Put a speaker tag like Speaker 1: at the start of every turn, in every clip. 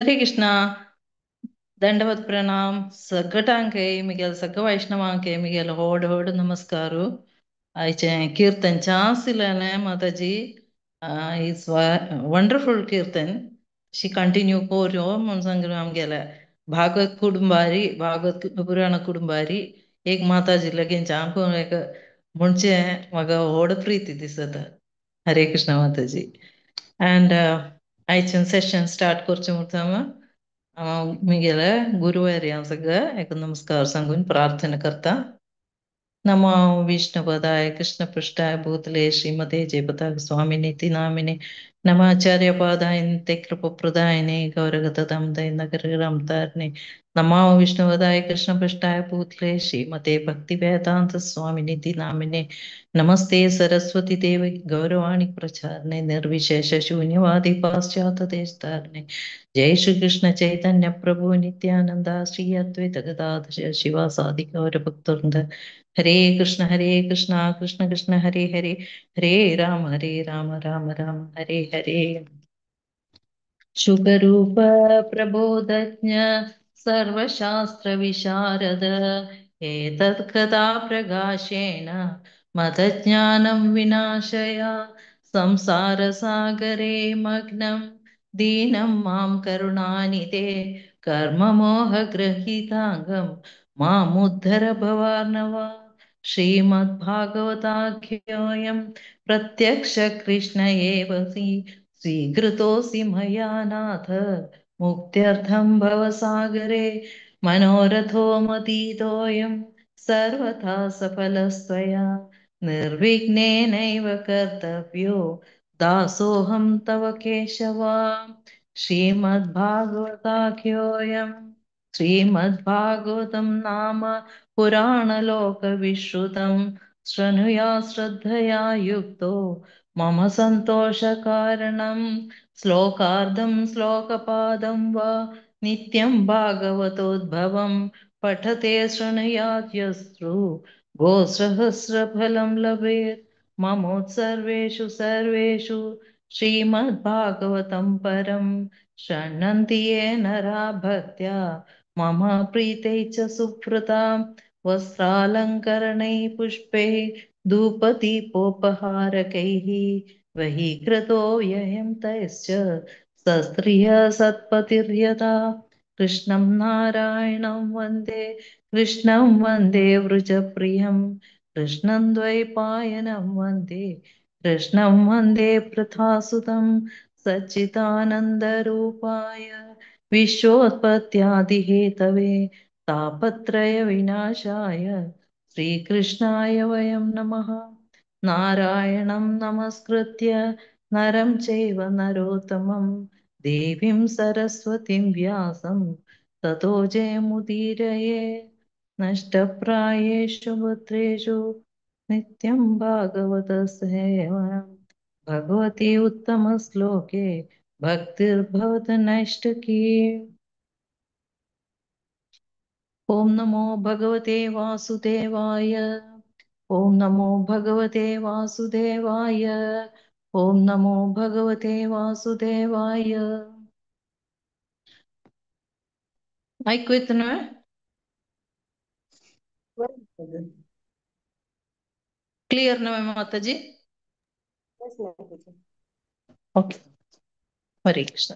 Speaker 1: हरे कृष्णा। दंडवत प्रणाम सगटांके मिगेल सगळ वैष्णवांके मिगेल होड होड नमस्कार। आयचे कीर्तन चांसिलें माताजी is wonderful kirtan. She continue Goryeo म्हूण सांगलो आमगेले भागवत कुटुंबारी भागवत पुराण कुटुंबारी एक माताजी लगीन आमकां एक म्हणचे म्हाका व्हड प्रीती दिसता। हरे कृष्ण माताजी। अँड आयचें सेशन स्टार्ट करचें म्हणटा हांव मिगेले गुरुवारी हांव सगळं एक नमस्कार सांगून प्रार्थना करता। नमो विष्णुपदाय कृष्णपृष्ठाय भूतले श्रीमते जयपताक स्वामिनि नामिने नमाचार्य पादाय नित्यकृपप्रदायिने गौरगतदामदाय नगरग्रामतारिणे नमो विष्णुपदाय कृष्णपृष्ठाय भूतले श्रीमते भक्तिवेदांत स्वामिनि नामिने नमस्ते सरस्वती देवी गौरवाणी प्रचारणे निर्विशेष शून्यवादी पाश्चात्य देशधारिणे जय श्री कृष्ण चैतन्य प्रभु नित्यानंद श्री अद्वैत गदाधर शिवासादि गौर भक्तवृंद। हरे कृष्ण कृष्ण कृष्ण हरे हरे हरे राम राम राम हरे हरे। शुकरूप प्रबोधज्ञ सर्वशास्त्र विशारद एतत् कथा प्रकाशेन मतज्ञानं विनाशय संसार सागरे मग्नं दीनं मां करुणानिधे कर्ममोहगृहीतांगं मामुद्धर भवार्णव। श्रीमद्भागवताख्योऽयं प्रत्यक्ष कृष्ण एव स्वीकृतोऽसि मया नाथ मुक्त्यर्थं भवसागरे मनोरथो मतीतोऽयं सर्वथा सफलस्त्वया निर्विघ्नेनैव कर्तव्यो दासोऽहं तव केशव। श्रीमद्भागवताख्योऽयं श्रीमद्भागवतं नाम पुराणलोकविश्रुतं शृणुया श्रद्धया युक्तो मम सन्तोषकारणं श्लोकार्धं श्लोकपादं वा नित्यं भागवतोद्भवं पठते शृणुयात् यस्तु गोसहस्रफलं लभेत्। ममोत्सर्वेषु सर्वेषु श्रीमद्भागवतं परं शृण्वन्ति ये नरा भक्त्या मम प्रीतै च सुव्रतां वस्त्रालङ्करणैः पुष्पैः धूपदीपोपहारकैः वहीकृतो ययं तैश्च सस्त्रिय सत्पतिर्यथा। कृष्णं नारायणं वन्दे कृष्णं वन्दे वृजप्रियं कृष्णं द्वैपायनं वन्दे कृष्णं वन्दे पृथासुतं सच्चिदानन्दरूपाय विश्वोत्पत्त्यादिहेतवे तापत्रयविनाशाय श्रीकृष्णाय वयं नमः। नारायणं नमस्कृत्य नरं चैव नरोत्तमं देवीं सरस्वतीं व्यासं ततो जयमुदीरये। नष्टप्रायेषु भद्रेषु नित्यं भागवतसेवनं भगवती उत्तमश्लोके भक्तिर्भवतु नैष्टिकी। ओम नमो भगवते वासुदेवाय। ओम नमो भगवते वासुदेवाय। ओम नमो भगवते वासुदेवाय। ऐकू येतं ना? क्लिअर ना माताजी? ओके, हरे कृष्ण।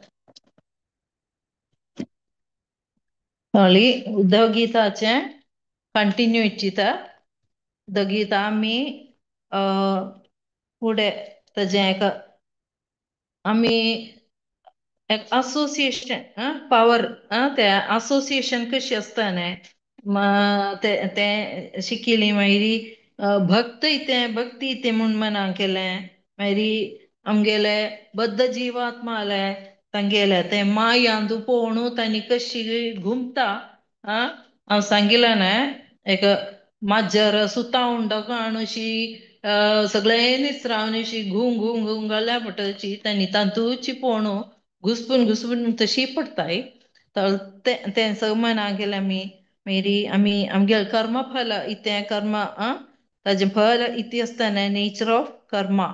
Speaker 1: हॉली उद्धव गीताचे कंटिन्यू इच्छिता। उद्धव गीता आमी फुडें ताजें एक आमी एक असोसिएशन पावर ते असोसिएशन कशी आसता न्ही ते ते शिकिली। मागीर भक्त इतें भक्ती इतें म्हूण मना केलें। मागीर आमगेले बद्ध जीवात्माले तांगेले ते मायांतू पळोवन तांणी कशी घुमता हांव सांगिल्लें न्ही एक माजर सुता उंडकाण अशी सगळें निसरावन अशी घुंग घुंग घुंग घाल्या पडटची तांणी तातूची पळोवन घुसपून घुसपून तशी पडताय। तर तें सगळें मना केलें आमी। मागीर आमी आमगेले कर्मफल इतें कर्म ताजें फल इतें आसता न्ही नेचर ऑफ कर्मा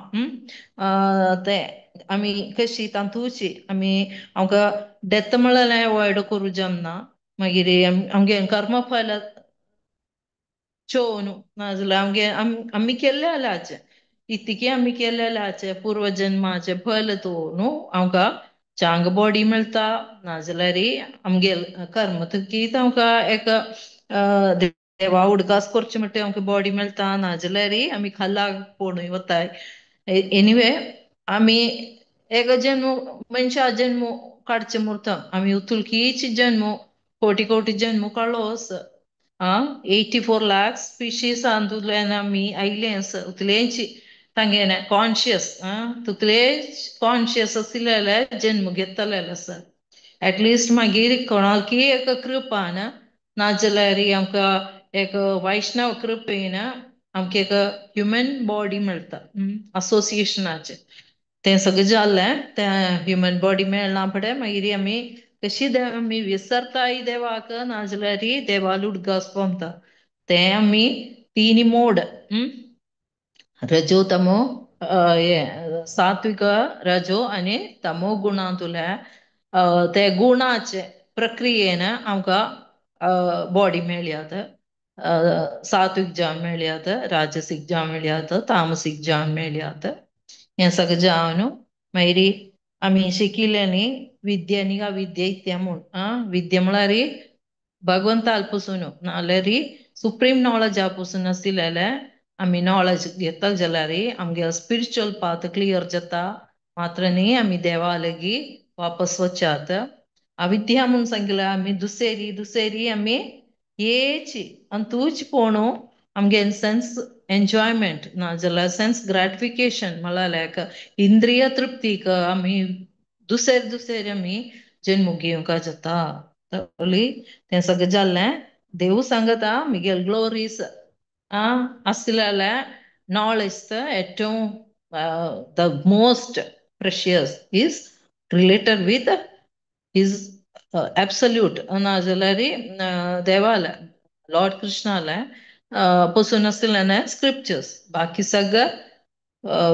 Speaker 1: तें आमी कशी तांतूची आमी आमकां डेथ म्हळ्यार अवॉयड करूं जमना. मागीर आमगे कर्मफल चोवनु नाजाल्यार आमगे आमी केल्ले इतके आमी केल्ले पूर्वजन्माचे फल तो न्हू आमकां चांग बॉडी मेळटा. नाजाल्यार आमगे कर्म तुकीत आमकां एक देवा उडकास करचे म्हणटा आमकां बॉडी मेळटा. नाजाल्यार आमी खाला कोणूय वताय. एनिवे आमी एक जन्म मनशा जन्म काडचे मुर्त आमी उतुलकीच जन्म कोटी कोटी जन्म काडलो. 84 lakhs species अंतुल्यान आमी आयले उतलेंची तांगेने कॉन्शियस तुतले कॉन्शियस आशिल्ले जन्म घेतलेले आसा. एटलिस्ट मागीर कोणाकी एक कृपान नाजाल्यार आमकां एक वैष्णव कृपेन आमकां एक ह्युमन बॉडी मेळटा असोसिएशनाचे. तें सगळें जालें तें ह्युमन बॉडी मेळना फुडें मागीर आमी कशी आमी विसरताय देवाक नाजाल्यार देवाल उडगास पमता. तें आमी तीन मोड रजो तमो सात्विक रजो आनी तमो गुणांतुले ते गुणाचे प्रक्रियेन आमकां बॉडी मेळयात. सात्विक जावन मेळयात, राजसीक जावन मेळयात, तामसीक जावन मेळयात. हें सगळें जावन मागीर आमी शिकिल्ले न्ही विद्या न्ही अविद्या इत्या म्हूण. विद्या म्हळ्यार भगवंता पसून नाल्यार सुप्रीम नॉलेज पसून आशिल्ले आमी नॉलेज घेतले जाल्यार आमगे स्पिरिच्युअल पाथ क्लियर जाता. मात्र न्ही आमी देवा लागीं वापस वचात. अविद्या म्हूण सांगले आमी दुसरी दुसरी आमी येची अंतूच पोणू आमगे सेन्स एन्जॉयमेंट नाजाल्यार सेन्स ग्रॅटिफिकेशन म्हळ्यार इंद्रिय तृप्तीक आमी दुसरे दुसरे आमी जन्म घेवंक जाता. तें सगळें जालें देव सांगता मिगेल ग्लोरीस आसलेले नॉलेज ഏറ്റവും the most precious is related with his absolute नाजाल्यार देवाले लॉर्ड कृष्णाले पसून आसलेले स्क्रिप्चर्स. बाकी सगळें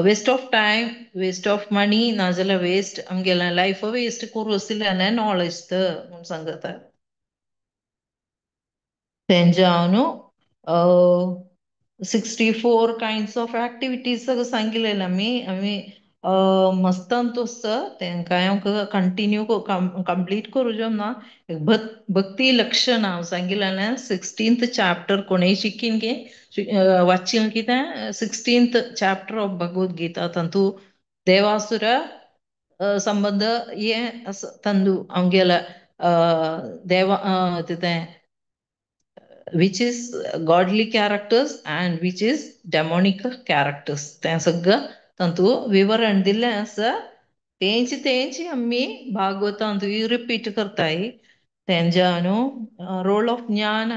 Speaker 1: waste of time, waste of money नाजाल्यार वेस्ट आमगेलें लायफ वेस्ट करूं आशिल्लें नॉलेज म्हूण सांगता. तेंजावन 64 काइंड्स ऑफ एक्टिविटीज सगळं सांगिल्लें आमी आमी मस्त अंतुस्त तेंकां आमकां कंटिन्यू कंप्लीट करूं जमना. भक्ती लक्षण हांव सांगिल्लें 16th chapter कोणूय शिकीन की वाचीन कितें 16th chapter of Bhagavad Gita तांतू देवासुर संबंध हे ತಂದು आमगेले देवा तें which is godly characters and which is demonic characters. तें सगळं तांतू विवरण दिल्लें आसा. तेंची तेंची आमी भागवतांत रिपीट करताय. तेंच्या न्हू रोल ऑफ ज्ञान,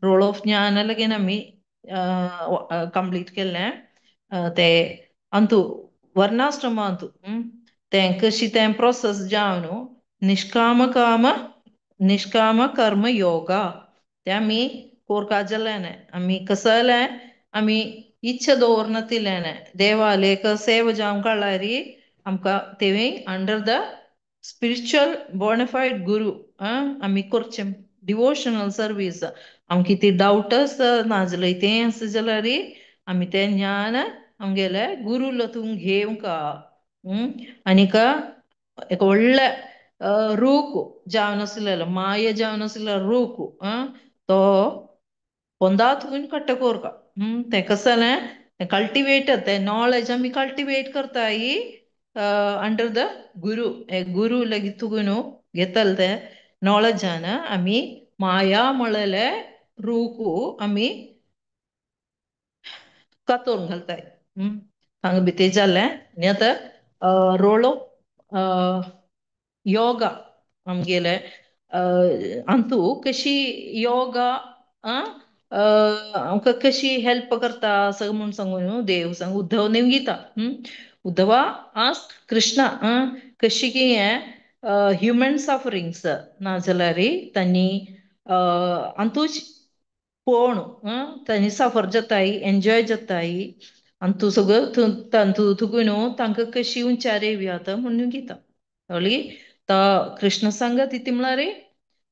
Speaker 1: रोल ऑफ ज्ञान लगीन आमी कंप्लीट केल्लें. ते अंतू वर्णाश्रमांतू तें कशी तें प्रोसेस जावन न्हू निष्काम काम निष्काम कर्म योगा ते आमी कोरका जालें. आमी कसलें आमी इच्छा दवरनातिल्लें देवालेक सेवा जावंक काडल्यार आमकां तेवूय under the spiritual bonafide guru आमी करचें डिवोशनल सर्वीस. आमकां ती डावट आसा नाजाल्यार तें आसा जाल्यार आमी तें ज्ञान आमगेले गुरूला तूं घेवंक. आनीक एक व्हडलें रूख जावन आसलेलो माया जावन आसलेलो रूख तो पोंदातून कट्ट कोरका. तें कशें जालें कल्टिवेट तें नॉलेज आमी कल्टिवेट करताय अंडर the गुरू. गुरू लागीं तुका न्हू घेतले तें नॉलेजान आमी माया म्हळेले रूख आमी कातोरून घालताय. हांगा भितर जालें आनी आतां रोल ऑफ योगा आमगेले अंतू कशी योगा आमकां कशी हेल्प करता सगळें म्हूण सांगू न्हू देव सांग उद्धव गीता. उद्धवा आस्क कृष्णा कशी की हें ह्युमन सफरिंग्स नाजाल्यार तांणी अंतूच पोवण तांणी सफर जाताय एन्जॉय जाताय. आनी तूं सगळो तांतू तुका न्हू तांकां कशी उंचार येवया म्हणून गीता कळ्ळी. तो कृष्ण सांगत इती म्हळ्यार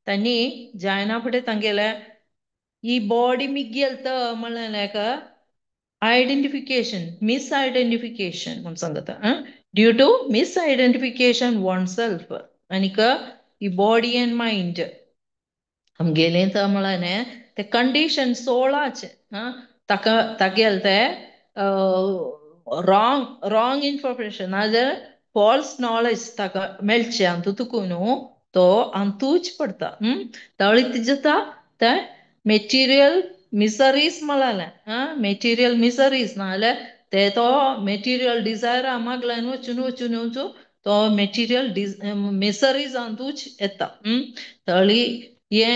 Speaker 1: तांणी जायना फुडें तांगेले ही बॉडी मिगेल तर म्हणलें का आयडेंटिफिकेशन मिसआयडेंटिफिकेशन म्हूण सांगता. Due to misidentification one self आनीक ही बॉडी अँड मायंड आमगेलें तर म्हळ्यार ते कंडिशन सोळाचें ताका तागेले ते रॉंग रॉंग इन्फॉर्मेशन नाजाल्यार फॉल्स नॉलेज ताका मेळचें आनी तुका न्हू तो अंतूच पडता. तळी जाता ते मेटिरियल मिसरीज म्हळ्यार मेटिरियल मिसरीज नाजाल्यार ते तो मेटिरियल डिजायरा मागल्यान वचून वचून वचून तो मेटिरियल मिसरीज अंतूच येता. तळी हे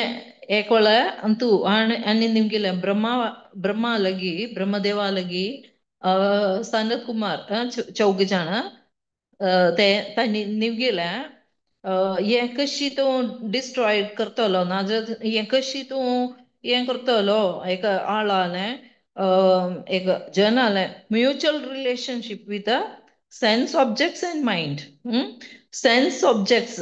Speaker 1: एक वेळा अंतू आनी निमगेले ब्रह्मा ब्रह्मा लगी ब्रह्मदेवा लगी सनत कुमार चौग जाण ते तांणी निमगेले हें कशी तूं डिस्ट्रॉय करतलो नाजाल्यार हें कशी तूं हें करतलो एक आळालें एक जनालें mutual relationship with sense objects and mind. Sense objects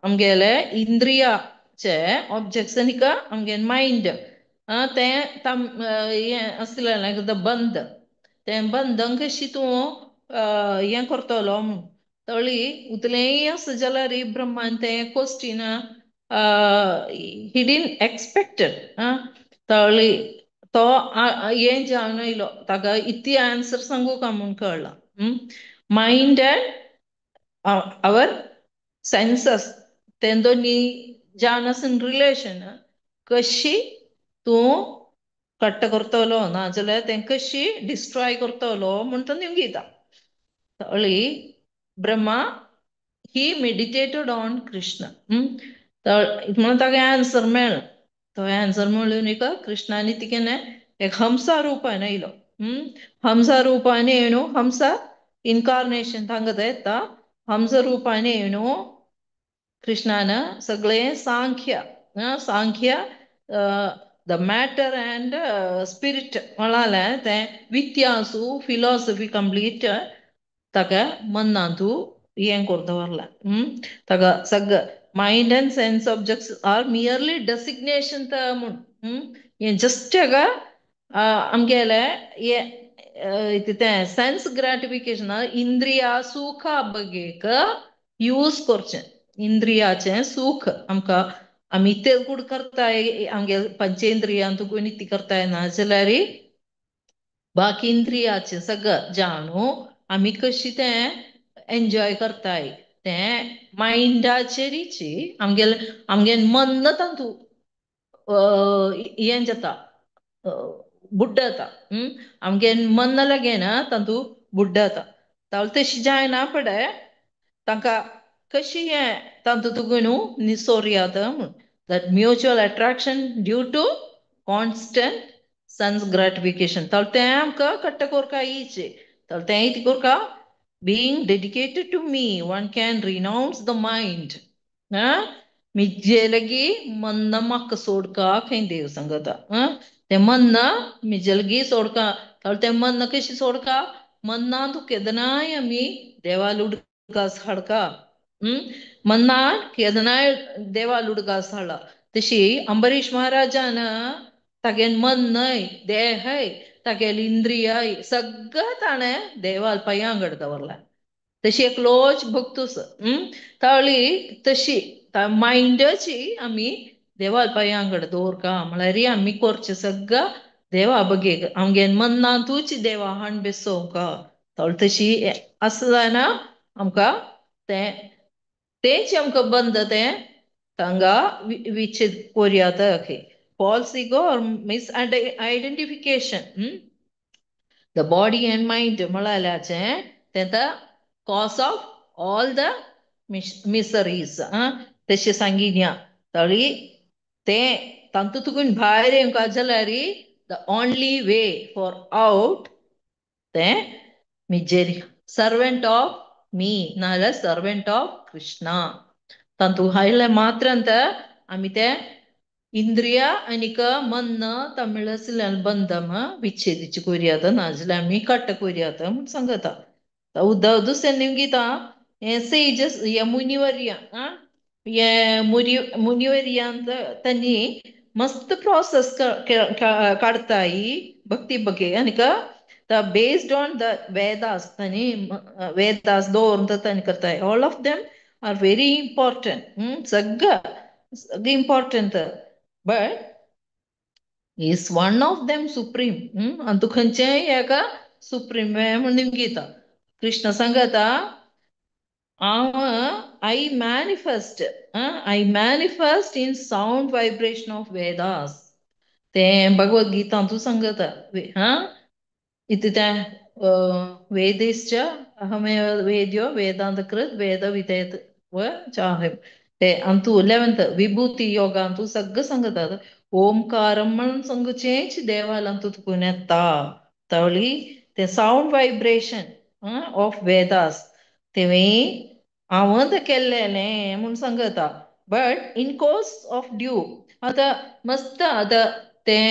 Speaker 1: आमगेले इंद्रियाचे ऑब्जेक्ट्स आनी आमगे मायंड तें हें आसलें बंद तें बंधन कशी तूं हें करतलो म्हूण तळी उतलेंय आसा जाल्यार ब्रह्मान तें क्वेश्चन he didn't expected. तळी तो हें जावन येयलो ताका इतली आन्सर सांगू का म्हूण कळ्ळां. मायंड अँड our census तें दोनी जावन आसून रिलेशन कशी तूं कट्ट करतलो नाजाल्यार तें कशी डिस्ट्रॉय करतलो म्हूण तो निमगीता. तळी Brahma he meditated on Krishna. म्हणून ताका आन्सर मेळ्ळो. तो आन्सर मेळ्ळो न्ही कृष्णानी तिकेने एक हंसा रूपान येयलो. हंसा रूपान येवन हंसा इनकार्नेशन तांकां येता हंस रूपान येवन कृष्णान सगळे Sankhya Sankhya the matter and spirit म्हळालें तें वित्यासू फिलॉसफी कंप्लीट ताका मनांतू हें करून दवरलां. ताका सगळं mind and sense objects are merely designation म्हूण हें जस्ट हाका आमगेलें हें तें सेन्स ग्रॅटिफिकेशन इंद्रिया सुखा बगेक यूज करचें इंद्रियाचें सुख आमकां आमी तेलकूड करताय आमगे पंचेंद्रियां तुका ती करताय ना जाल्यार बाकी इंद्रियाचें सगळं जाणू आमी कशी तें एन्जॉय करताय तें मायंडाचेरीच आमगेलें आमगे मन तातूंत हें जाता बुड्डता. आमगे मन लागेना तातूंत बुड्डता तावळ तशें जायना फुडें तांकां कशी हें तातूंत तुका न्हू निसोरयात म्हूण that mutual attraction due to constant sense gratification तावळ तें आमकां कट्ट कोरका येयचें. तावळ तें कितें कोरका being dedicated to me one can renounce the mind. मिजे लगी मन म्हाका सोडका खंय देव सांगता. तें मन मिजे लगी सोडका. तावळ तें मन कशी सोडका मनान तूं केदनाय आमी देवा उदकास हाडका. मनान केदनाय देवा उदकास हाडला तशी अंबरीश महाराजान तागेलें मन न्हय देहय तागेलें इंद्रियाय सगळं ताणें देवाल पांयां कडेन दवरलां. तशी एकलोच भक्तूस. तावळी तशी मायंडाची आमी देवाल पांयां कडेन दवरका म्हळ्यार आमी करचें सगळं देवा बगेक आमगे मनांतूच देवा हाण बेसोवंका. तावळ तशी आसा जायना आमकां तें तेंच आमकां बंद तें तांगा विच्छेद कोरया खंय false ego or misidentification. The body and mind म्हळ्याचें तें the cause of all the miseries. तशें सांगिन्या तळी तें तातूंत तुकून भायर येवंक जाल्यार the only way for out तें मिजेर सर्वंट ऑफ मी नाजाल्यार सर्वंट ऑफ कृष्णा. तातूंत हायले मात्र आमी तें इंद्रिया आनीक मन तमिळ बंधम विच्छेदीची कोरयात नाजाल्यार आमी कट कोरयात म्हूण सांगता. उद्धव दुसरें निमगिता हे सेजस हे मुनिवर्य हे मुनिवर्यांत तांणी मस्त प्रोसेस काडताय भक्ती बगे आनीक the based on the Vedas तांणी वेदास दवरून तांणी करताय. All of them are very important. सगळं सगळं important, but is one of them supreme. अंतु खंयचेय एका सुप्रीम म्हूण निमगिता. कृष्ण सांगता हांव I manifest in sound vibration of Vedas. तें भगवद गीतांतू सांगता. हा इति तें वेदैश्च अहमेव वेद्यो वेदांतकृत वेद विधेयत व चाहम. ते अंतु 11th विभूती योगांतू सगळं सांगतात. ओंकारम म्हणून सांगचेंच देवालांतू तुकून येता तवली ते सावंड व्हायब्रेशन ऑफ वेदास तेवी हांव तें केल्लेलें म्हूण सांगता. But in course of due आतां मस्त आतां तें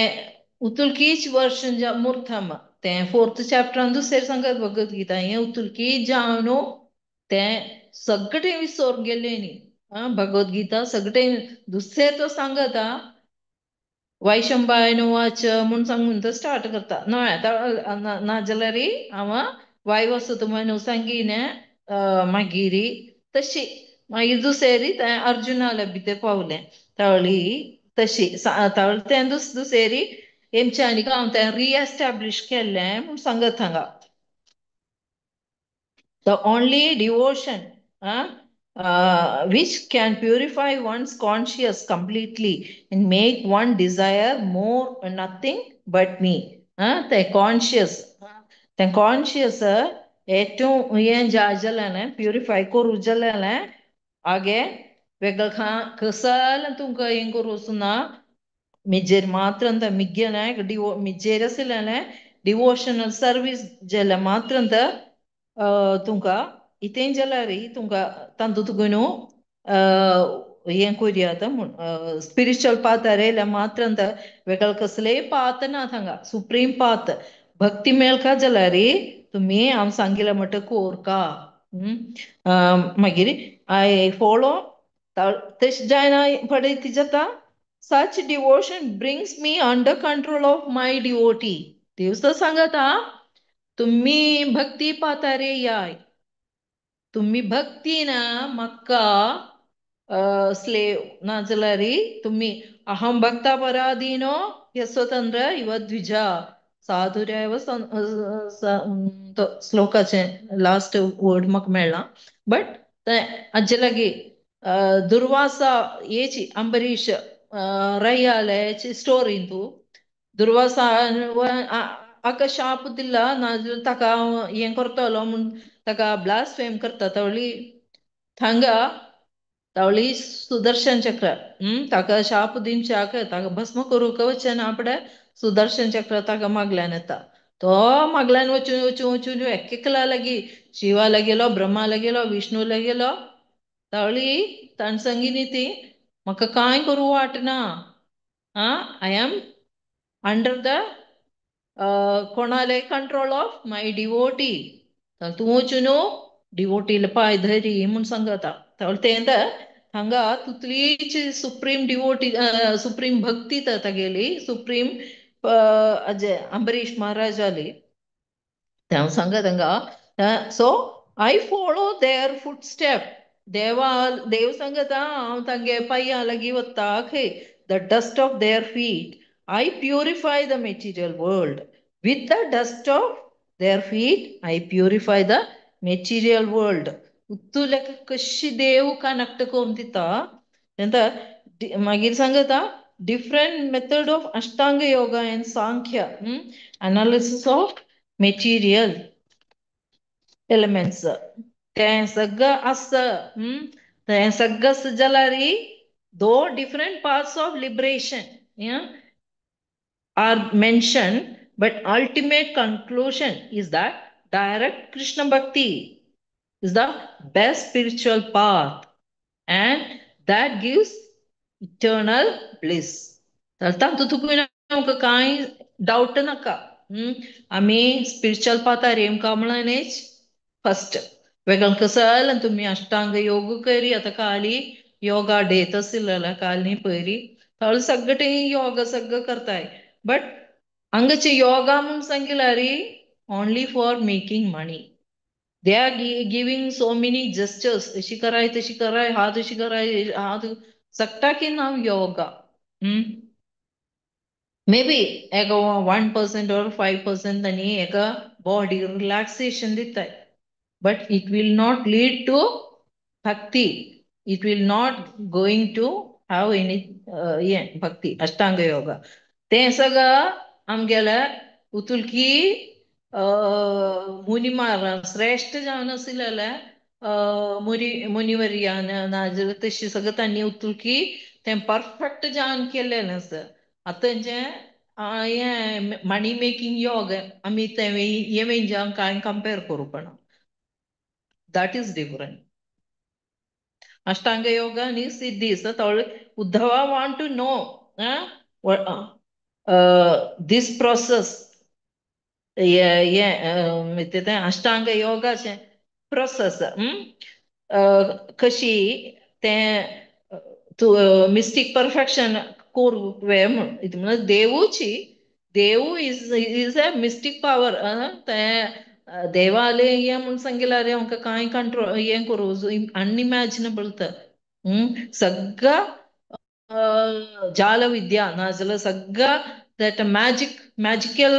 Speaker 1: उतुलकीच वर्शन मुर्थम तें फोर्थ चॅप्टरान दुसरें सांगत भगवद गीता हें उतुलकी जावन तें सगळें विसोर गेलें न्ही. भगवद गीता सगळें दुसरें तो सांगता वैशंपायन वाच म्हूण सांगून तो स्टार्ट करता. न्हय नाजाल्यार हांव वायवसत म्हणून सांगीन मागीर तशी मागीर दुसरी तें अर्जुनाले भितर पावलें तवळी तशी तवळ तें दुसरी हेमच्यानी हांव तें रिएस्टॅब्लिश केल्लें म्हूण सांगत हांगा. The only devotion which can purify one's conscience completely and make one desire more nothing but me. The conscious, the conscious ഏറ്റവും हें जालें प्युरिफाय करूं जालें आगे वेगळं खा कसाल तुमकां हें करूं ना मिजेर मात्र मिग्गेलें डिवो मिजेर आसलें डिवोशनल सर्वीस जाल्यार मात्र तुमकां इतें जाल्यार तुमकां तांतूत न्हू हें कोरयात म्हूण स्पिरिच्युअल पाथार येयल्यार मात्र वेगळं कसलेय पाथ ना थांगा सुप्रीम पाथ भक्ती मेळका जाल्यार तुमी हांव सांगिल्लें म्हणटा कोरका. मागीर I follow तशें जायना फुडें कितें जाता such devotion brings me under control of my devotee. देव तो सांगता तुम्ही भक्ती पाथार याय, तुम्ही भक्ती ना म्हाका स्लेव नाजाल्यार तुम्ही अहं भक्ता पराधीनो ह्यस्वतंत्र इव द्विजा साधुरेव श्लोकाचें लास्ट वर्ड म्हाका मेळ्ळा. बट हाजे लागीं दुर्वासा हेची अंबरीश रैयाले स्टोरी तूं दुर्वासा हाका शाप दिला नाजाल्यार ताका हांव हें करतलो म्हूण ताका ब्लासफेम करता. तवळी थांगा तवळी सुदर्शन चक्र ताका शाप दिवच्याक ताका भस्म करूंक वचना आपणे सुदर्शन चक्र ताका मागल्यान येता. तो मागल्यान वचून वचून वचून एकला लागीं शिवा गेलो, ब्रह्मा गेलो, विष्णू गेलो. तवळी ताण सांगिनी ती म्हाका कांय करूं वाटना, I am under the कोणाले कंट्रोल ऑफ my devotee. तूं वचून डिवोटीले पांय धरी म्हूण सांगता. तवळ तें हांगा तितलीच सुप्रीम डिवोटी सुप्रीम भक्ती तागेली सुप्रीम अंबरीश महाराजाली ते हांव सांगत हांगा. So I follow their footstep. देवा देव सांगता हांव तांगे पांयां लागीं वता खंय the dust of their feet I purify the material world. With the dust of their feet I purify the material world. उतुलेक कशी देव कनेक्ट करून दिता. मागीर सांगता different method of Ashtanga Yoga and Sankhya, analysis of material elements. तें सगळं आसा, तें सगळं आसा जाल्यार though different paths of liberation, yeah, are mentioned, but ultimate conclusion is that direct Krishna Bhakti is the best spiritual path and that gives eternal bliss. तातूंत तुका आमकां कांय डावट नाका. आमी स्पिरिच्युअल पाथार येमकां म्हणूनच फस्ट वेगळं कसं तुम्ही अष्टांग योग करी. आतां काली योगा डे आशिल्लें काल न्ही पयरी थळ सगळे योगा सगळं करताय. बट हांगाचे योगा म्हूण सांगिल्यार only for making money. They are giving so many gestures. अशी कराय तशी कराय, हात अशी कराय, हात सगटा की नाव योगा. मे बी एक 1% or 5% तांणी एका बॉडी रिलॅक्सेशन दिताय, but it will not lead to bhakti. It will not going to have any हें भक्ती अष्टांग योगा. तें सगळं आमगेल्या उतुलकी मुनिमार श्रेष्ठ जावन आशिल्ले मुनिवर्यान नाजाल्यार तशी सगळं तांणी उतुलकी तें परफेक्ट जावन केल्लें आसा. आतां तेंचें हें मनी मेकिंग योग आमी तें हें कांय compare करूपना. That is different. Ashtanga Yoga and Siddhis. Uddhava want to know this process. Ashtanga Yoga process. कशी तें मिस्टिक परफेक्शन करूंक वे म्हूण. देवूची देव is a mystic power. तें देवाले हें म्हूण सांगिल्यार आमकां कांय कंट्रोल हें करूं अनइमॅजिनेबल. तर सगळं जालविद्या नाजाल्यार सगळं that magic magical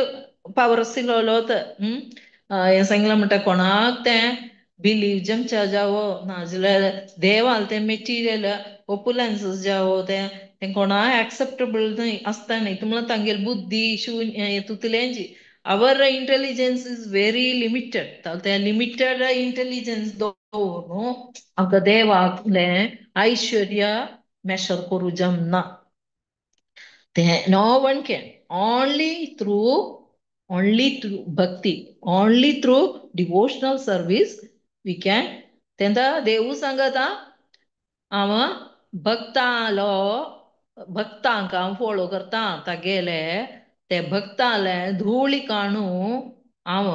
Speaker 1: power आशिल्लो. तर हें सांगलां म्हणटा कोणाक तें बिलीव जमच्या जावो नाजाल्यार देवाल तें मेटिरियल ओपुलन्सीस जावो तें तें कोणाक एक्सेप्टेबल न्हय आसता न्हय. तुमकां तांगेली बुद्धी शून्य तुतलेंची. Our intelligence is very limited. ते लिमिटेड इंटेलिजन्स दवरून आमकां देवाकलें ऐश्वर्य मेशर करूं जमना. तें no one can. Only through bhakti, only through devotional service we can. तेंदा Devu सांगता हांव भक्तालो भक्तांक हांव फॉलो करता तागेले ते भक्ताले धुळी काणू हांव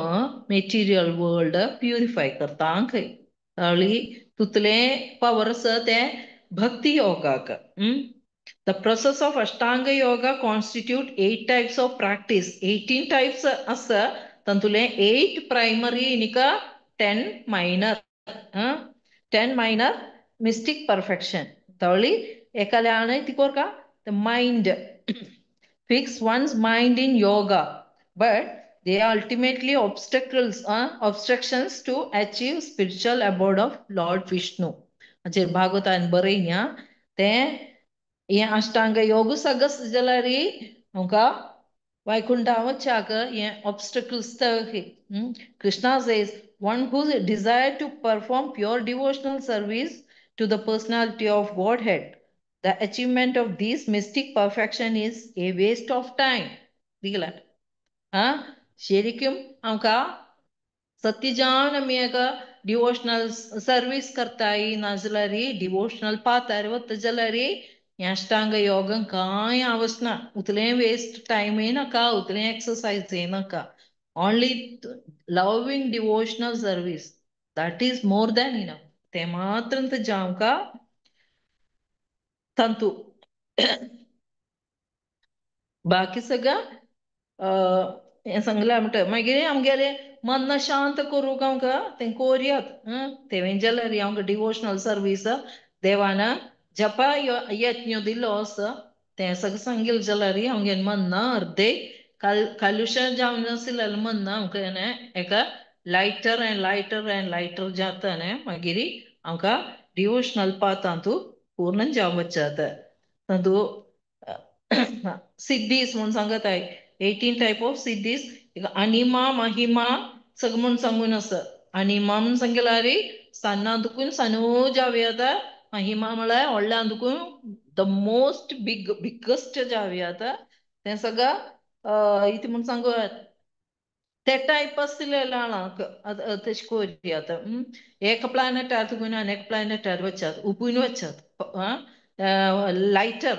Speaker 1: मेटिरियल वर्ल्ड प्युरिफाय करता खंय. ताळी तुतले पावर आसा ते भक्ती योगाक. The process of Ashtanga Yoga constitute 8 types of practice. 18 types आसा तातूंतले 8 primary आनीक 10 minor. 10 minor mystic perfection. तावळी एकाल्यान ती कोरका the mind fix one's mind in yoga, but they are ultimately obstacles, obstructions to achieve spiritual abode of Lord Vishnu. हाचेर भागवतान बरयल्या तें हें अष्टांग योग सगळं जाल्यार आमकां वैकुंठा वच्चाक हें obstacles. Krishna says one who desire to perform pure devotional service to the personality of Godhead, the achievement of this mystic perfection is a waste of time. दिगला ശരിക്കും आमकां सत्यजान आमी एका डिवोशनल सर्वीस करताय नाजाल्यार डिवोशनल पाथार वता जाल्यार अष्टांग योगांक कांय आवश्य उतलें वेस्ट टायमय नाका, उतलें एक्सरसायजय नाका. Only loving devotional service, that is more than enough. तें मात्र तुजें आमकां तंतू बाकी सगळं हें सांगलां म्हणटा. मागीर आमगेलें मन शांत करूंक आमकां तें कोरयात. तें जाल्यार आमकां डिवोशनल सर्वीस देवान जपा यत्न दिलो आसा तें सगळें सांगिल्लें जाल्यार आमगेलें मन अर्दे कलुशन जावन नाशिल्लें मन आमकां एका lighter and lighter and lighter जाता न्ही. मागीर आमकां डिवोशनल पाथांतू पूर्ण जावं वचता. तातूंत सिद्धीस म्हूण सांगताय 18 टायप ऑफ सिद्धीस. अनिमा महिमा सगळं म्हूण सांगून आसा. अनिमा म्हूण सांगिल्यार सान्नां दुखून सानू जावं येता. महिमा म्हळ्यार व्हडल्यान दुखून the most big biggest जावं येता. तें सगळं इतें म्हूण सांगू ते टायप आशिल्ले तशें कोरयात. एक प्लॅनेटार तुगून आनी एक प्लॅनेटार वचात, उपून वचात. लायटर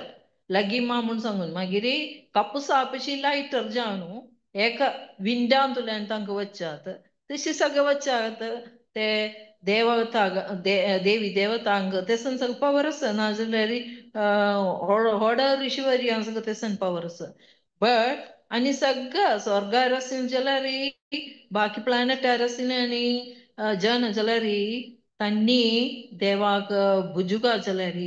Speaker 1: लागीं मा म्हूण सांगून मागीर कापूसा पशी लायटर जावन न्हू एका विंडांतल्यान तांकां वच्चात तशी सगळें वच्चात ते देवता देवी देवतांक तेसन सगळें पावर आसा नाजाल्यार होड ऋषिवर्यांक सगळें तेसन पावर आसा बट आनी सगळं स्वर्गार आशिल्लें जाल्यार बाकी प्लॅनेटार आशिल्लें आनी जन जाल्यार तांणी देवाक भुजुका जाल्यार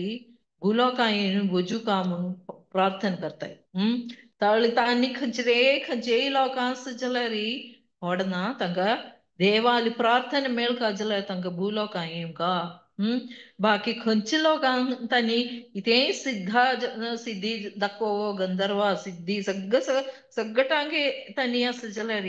Speaker 1: भुलोका येवन भुजुका म्हणून प्रार्थना करताय. तावळी तांणी खंयचे खंयचेय लोकां आसा जाल्यार व्हडना तांकां देवाली प्रार्थना मेळका जाल्यार तांकां भुलोका येवंका. बाकी खंयच्या लोकांक तांणी इतेंय सिद्धा सिद्धी दाखोवो गंधर्वा सिद्धी सगळं सगळ्यांक तांणी आसा जाल्यार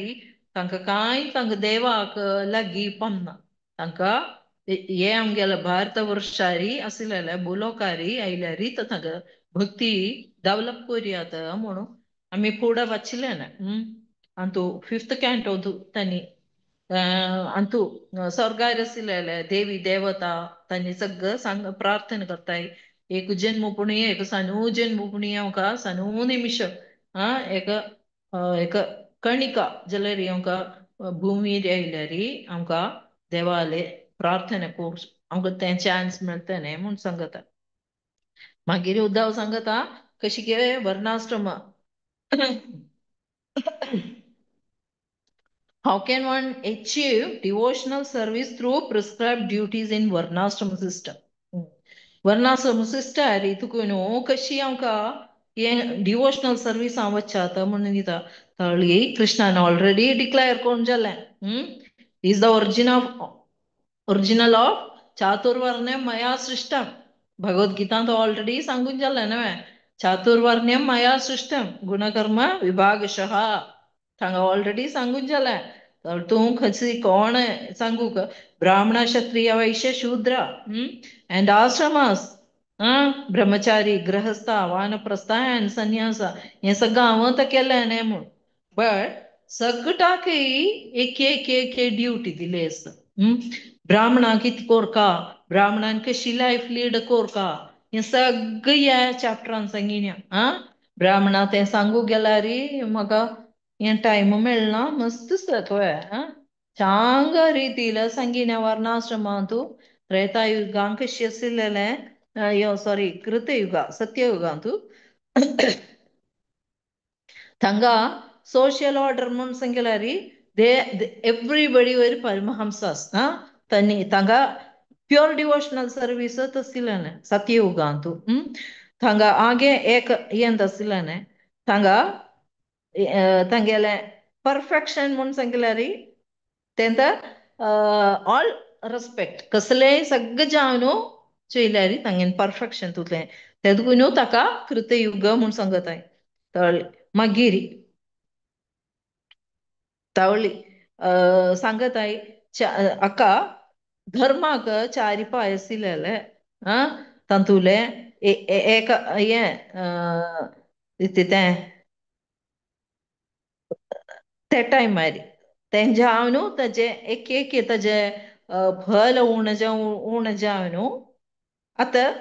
Speaker 1: तांकां कांय तांकां देवाक लागीं पावना. तांकां हे आमगेले भारत वर्षारी आशिल्ले भुलोकारी आयल्यार तर तांकां भक्ती डेवलप करुयात म्हणून आमी फुडें वाचिल्लें ना. अंतू फिफ्थ कॅन्टो तांणी अंतू स्वर्गार आशिल्ले देवी देवता तांणी सगळं सांग प्रार्थना करताय. एक जन्म पुण्य एक सनू जन्म पुण्य आमकां सनू निमिश एक एक कणिका जाल्यार आमकां भुमीर आयल्यार आमकां देवाले प्रार्थना कोर्स आमकां तें चान्स मेळटलें म्हूण सांगता. मागीर उद्धव सांगता कशी कितें वर्णाश्रम How can one achieve devotional service through prescribed duties in Varnashram system? Varnashram system तुका न्हू कशी आमकां हें डिवोशनल सर्वीस हांव वच्चाता म्हणून दिता. तळी कृष्णान ऑलरेडी डिक्लेअर करून जालें. Is the origin of original of चातुर्वर्ण्यम मया सृष्टम. भगवद्गीतांत ऑलरेडी सांगून जालें न्हय. चातुर्वर्ण्यम मया सृष्टम गुणकर्म विभागशः थांगा ऑलरेडी सांगून जालें. तर तूं खंयची कोण सांगू ब्राह्मण क्षत्रिय वैश्य शूद्र अँड आश्रमास ब्रह्मचारी गृहस्थ वानप्रस्थ अँड संन्यास हें सगळें हांव तर केलें न्हय म्हूण. बट सगळ्याकय एक एक एक ड्युटी दिली आसा. ब्राह्मणाक कितें कोरका ब्राह्मणान कशी लायफ लीड कोरका हें सगळें ह्या चॅप्टरान सांगिना. ब्राह्मणा तें सांगू गेल्यार म्हाका हें टायम मेळना मस्त दिसता थोय. चांग रितीला सांगिना वर्णाश्रमांतू त्रेतायुगांक कशी आशिल्लें सॉरी कृतयुगा सत्ययुगांतू थांगा सोशल ऑर्डर म्हूण सांगल्यार they everybody were परमहंसास. तांणी थांगा प्योर डिवोशनल सर्वीस तशिल्लें सत्ययुगांतू. थांगा आगे एक हें आशिल्लें थांगा तांगेलें परफेक्शन म्हूण सांगल्यार तेंत ऑल रेस्पेक्ट कसलेंय सगळें जावन चोयल्यार तांगेलें परफेक्शन तुतलें तेदून न्हू ताका कृतयुग म्हूण सांगताय. तळ्ळी मागीर तावळी सांगताय अक्का धर्माक चारी पांय आशिल्ले तातूंतले एक हें तें ते टायमार तेंच्या हांव न्हू ताजें एक एक ताजें फल उण जावं उण जावं न्हू आतां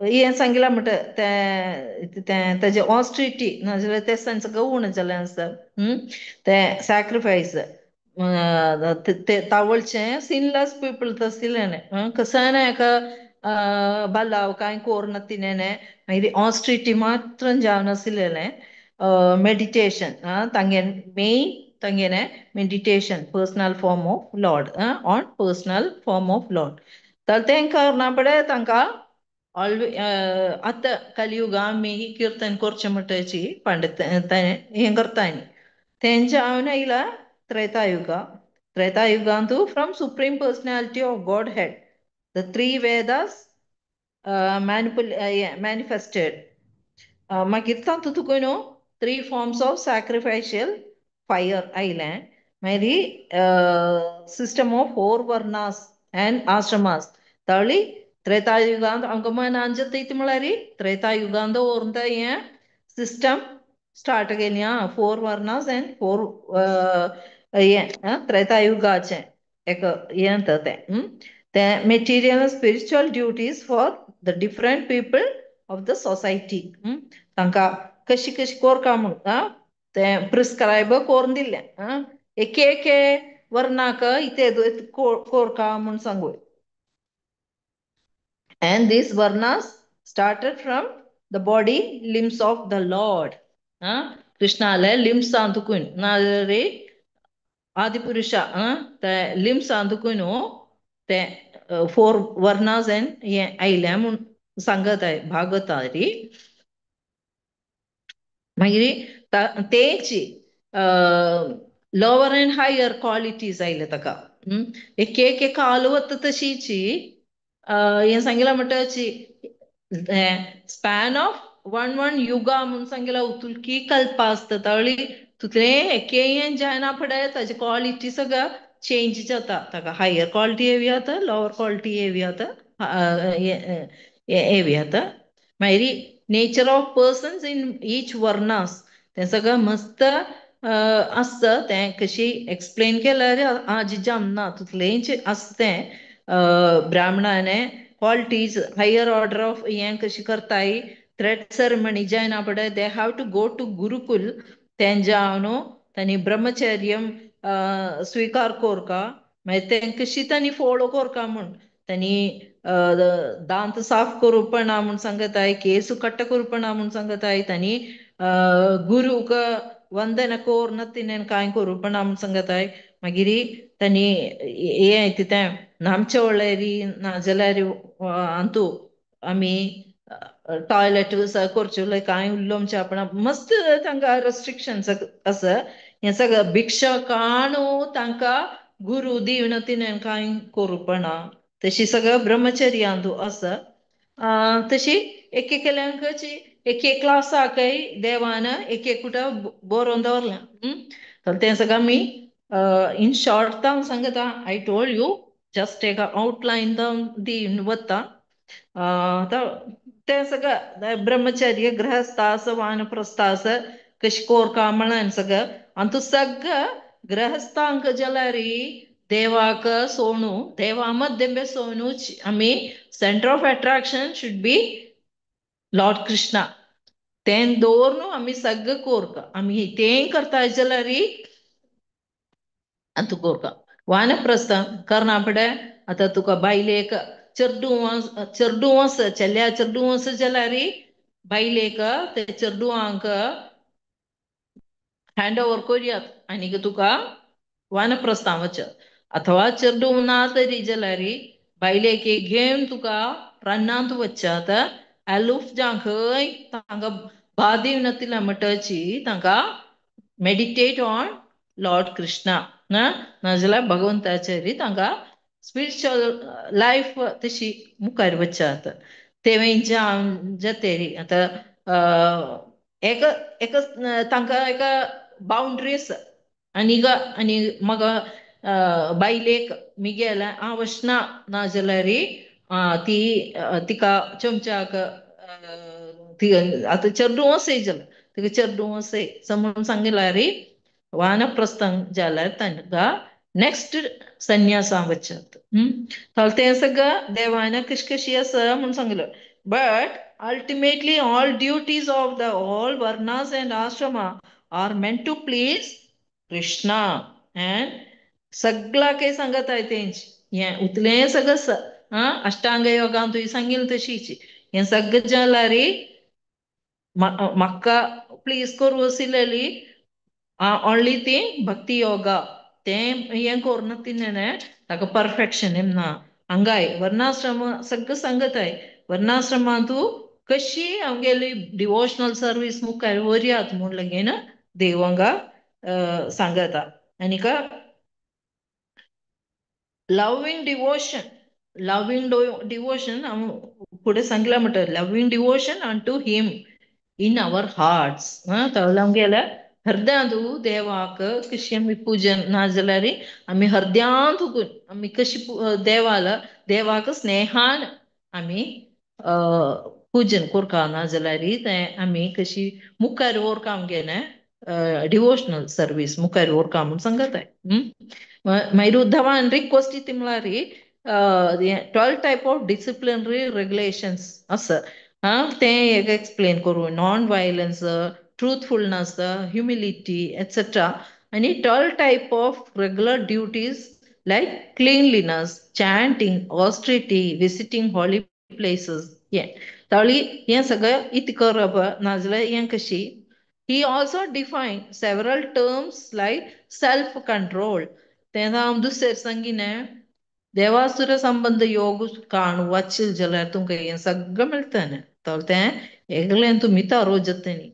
Speaker 1: हें सांगिलां म्हणटा तें तें ताजें ऑस्ट्रिटी नाजाल्यार तें सगळें उण जालें आसा. तें सॅक्रिफायस ते तावळचें सिनलेस पीपल तसलें कसाय एका बलाव कांय कोर तिनें मागीर ऑस्ट्रिटी मात्र जावन आशिल्लें मेडिटेशन तांगे मेन तांगेलें meditation personal form of lord on personal form of lord. तर तें करना पडे तांकां ऑलवे आतां कलियुगा आमी किर्तन करचें म्हणटाची पंडित हें करताय तेंचे हांवें आयला त्रेतायुगा. त्रेतायुगांतू from supreme personality of godhead the three Vedas manifested. मागीर तातूंत तुका न्हू three forms of sacrificial fire आयलें. मागीर system of four varnas and ashramas. तळी त्रेतायुगांत आमकां मनान जाता म्हळ्यार त्रेतायुगांत दवरून हें सिस्टम स्टार्ट केली फोर वर्णास अँड फोर हें त्रेतायुगाचें एक हें तें तें material spiritual duties for the different people of the society. तांकां कशी कशी कोरका म्हूण तें प्रिस्क्रायब कोरून दिल्लें. एक एक वर्णाक इते कोरका म्हूण सांगू. And these varnas started from the body limbs of the Lord. कृष्णाले limbs अंतुकून नाजाल्यार आदिपुरुषा ते लिम्स अंतुकून ते 4 वर्णास एंड हे आयले म्हूण सांगत आहे भागवतारी. मागीर तेची लोवर अँड हायर क्वालिटीज आयले ताका. एक एक काल वता तशीची हें सांगिलां म्हणटाची स्पॅन ऑफ 1 1 युगा म्हूण सांगिलां उतुलकी कल्पा आसता तावळी तुतलें एके जायना फुडें ताजी क्वॉलिटी सगळं चेंज जाता. ताका हायर क्वॉलिटी येवी जाता, लोवर क्वॉलिटी येवी जाता, येवी जाता. मागीर nature of persons in each varnas तें सगळं मस्त आसता. तें कशी एक्सप्लेन केल्यार आज जमना तितलेंच आसता तें. ब्राह्मणाने क्वालिटीज हायर ऑर्डर ऑफ हें कशी करताय थ्रेड सेरेमनी जायना फुडें they have to go to gurukul. तें जावन तांणी ब्रह्मचर्य स्वीकार कोरका. मागीर तें कशी तांणी फॉलो कोरका म्हूण तांणी दांत साफ करूपणा म्हूण सांगताय, केस कट्ट करूपणा म्हूण सांगताय, तांणी गुरूक वंदन कोर तिणें कांय करूपणा म्हूण सांगताय. मागीर तांणी हें तें नामचेवळेरी नाजाल्यार अंतू आमी टॉयलेट करचें कांय उल्लोमचें आपण मस्त तांकां रेस्ट्रिक्शन्स आसा. हें सगळं भिक्षा काणू तांकां गुरू दिवन तिणें कांय करूपणा तशी सगळं ब्रह्मचर्यांतू आसा. तशी एक एकल्यांकची एक एक क्लासाकय देवान एक एकूटा बरोवन दवरलें. तर तें सगळं आमी इन शॉर्ट हांव सांगता. I told you just एक आउटलायन दिवन वता. तें सगळं ब्रह्मचर्य गृहस्थास वानप्रस्थास कशी कोरका म्हणन सगळं आनी तूं सगळं गृहस्थांक जाल्यार देवाक सोणू देवा मध्यमे सोणू आमी centre of attraction should be Lord Krishna. तें दवरून आमी सगळं कोरका आमी तें करता जाल्यार आनी तूं कोरका. वानप्रस्थ करना फुडें आतां तुका बायलेक चेडूं चेडूं आसा चेल्या चेडूं आसा जाल्यार बायलेक ते चेडवांक हँड ओवर करुयात आनीक तुका वानप्रस्थां वच. अथवा चेडूं ना तरी जाल्यार बायलेक घेवन तुका रानांत वचात अलूफ जां खंय तांकां बादीव नातिल्ल्या म्हणटची तांकां मेडिटेट ऑन लॉर्ड कृष्णा नाजाल्यार भगवंताचेर तांकां स्पिरिच्युअल लायफ तशी मुखार वचात. तेवेंच्या जातेरी आतां एक एक तांकां एका बाउंड्री आसा आनी आनी म्हाका बायलेक मिगेलें हांव वचना नाजाल्यार ती तिका चमच्याक ती आतां चेडूं आसय जाल्यार तिका चेडूं आसय म्हणून सांगिल्यार वानप्रस्थांक जाल्यार तांकां नेक्स्ट संन्यासा वचात. तें सगळं देवान कशी कशी आसा म्हूण सांगलें. But ultimately all duties of the all varnas and ashrama are meant to please Krishna. And सगळ्याकय सांगत आहे तेंची हें उतलें सगळं अष्टांग योगान तुवें सांगिल्लें तशीच हें सगळें जाल्यार म्हाका प्लीज करूं आशिल्ली ओन्ली ती भक्ती योगा तें हें करून तिणें ताका परफेक्शन ना. हांगाय वर्णाश्रम सगळें सांगत आहे. वर्णाश्रमांतू कशी आमगेली डिवोशनल सर्वीस मुखार व्हरयात म्हूण लगीन देव हांगा सांगता. आनीक लव्हींग डिवोशन, लव्हींग डिवोशन हांव फुडें सांगलां म्हणटा loving devotion unto him in our hearts. आमगेल्या हृदयांतू देवाक कशी आमी पुजन नाजाल्यार आमी हृदयांत आमी कशी देवाला देवाक स्नेहान आमी पूजन करता नाजाल्यार तें आमी कशी मुखार व्हरता आमगेलें डिवोशनल सर्वीस मुखार व्हरता म्हूण सांगताय. मागीर उद्धवान रिक्वेस्ट ती म्हळ्यार 12 टायप ऑफ डिसिप्लिनरी रेगुलेशन्स आसा. आं तें एक एक्सप्लेन करूं non violence, truthfulness, humility etcetera आनी 12 type of regular duties like cleanliness, chanting, austerity, visiting holy places. हें तावळी हें सगळें इतकें करप नाजाल्यार हें कशी. He also defined several terms like self-control. तेन्ना हांव दुसरे सांगिना देवासुर संबंध योग काणू वाचिल जाल्यार तुमकां हें सगळें मेळटलें. तें एकलें तुमी तारो जातली.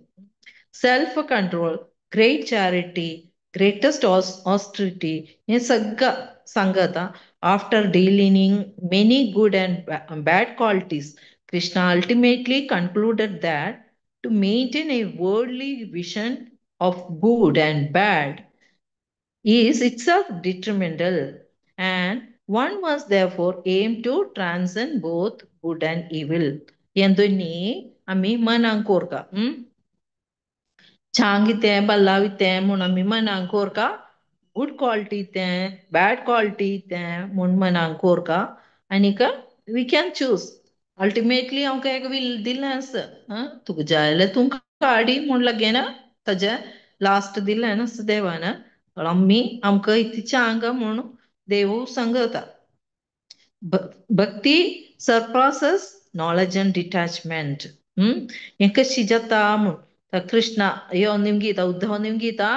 Speaker 1: Self control, great charity, greatest austerity हें सगळं सांगता. After dealing many good and bad qualities, Krishna ultimately concluded that to maintain a worldly vision of good and bad is itself detrimental, and one must therefore aim to transcend both good and evil. यांदोनी आमी मनांक कोरका चांगितें बल्लावितें म्हूण आमी मनांक कोरका, good quality तें bad quality तें म्हूण मनांक कोरका आनीक we can choose. Ultimately आमकां एक will दिलें आसा, तुका जाय जाल्यार तूं काडी म्हूण लागेना ताजें लास्ट दिलें आसा देवान. आमी आमकां इतली चांग म्हूण देव सांगता. भक्ती सरपासस नॉलेज अँड डिटॅचमेंट. हें कशी जाता म्हूण कृष्णा यो निमगीता, Uddhav निमगीता,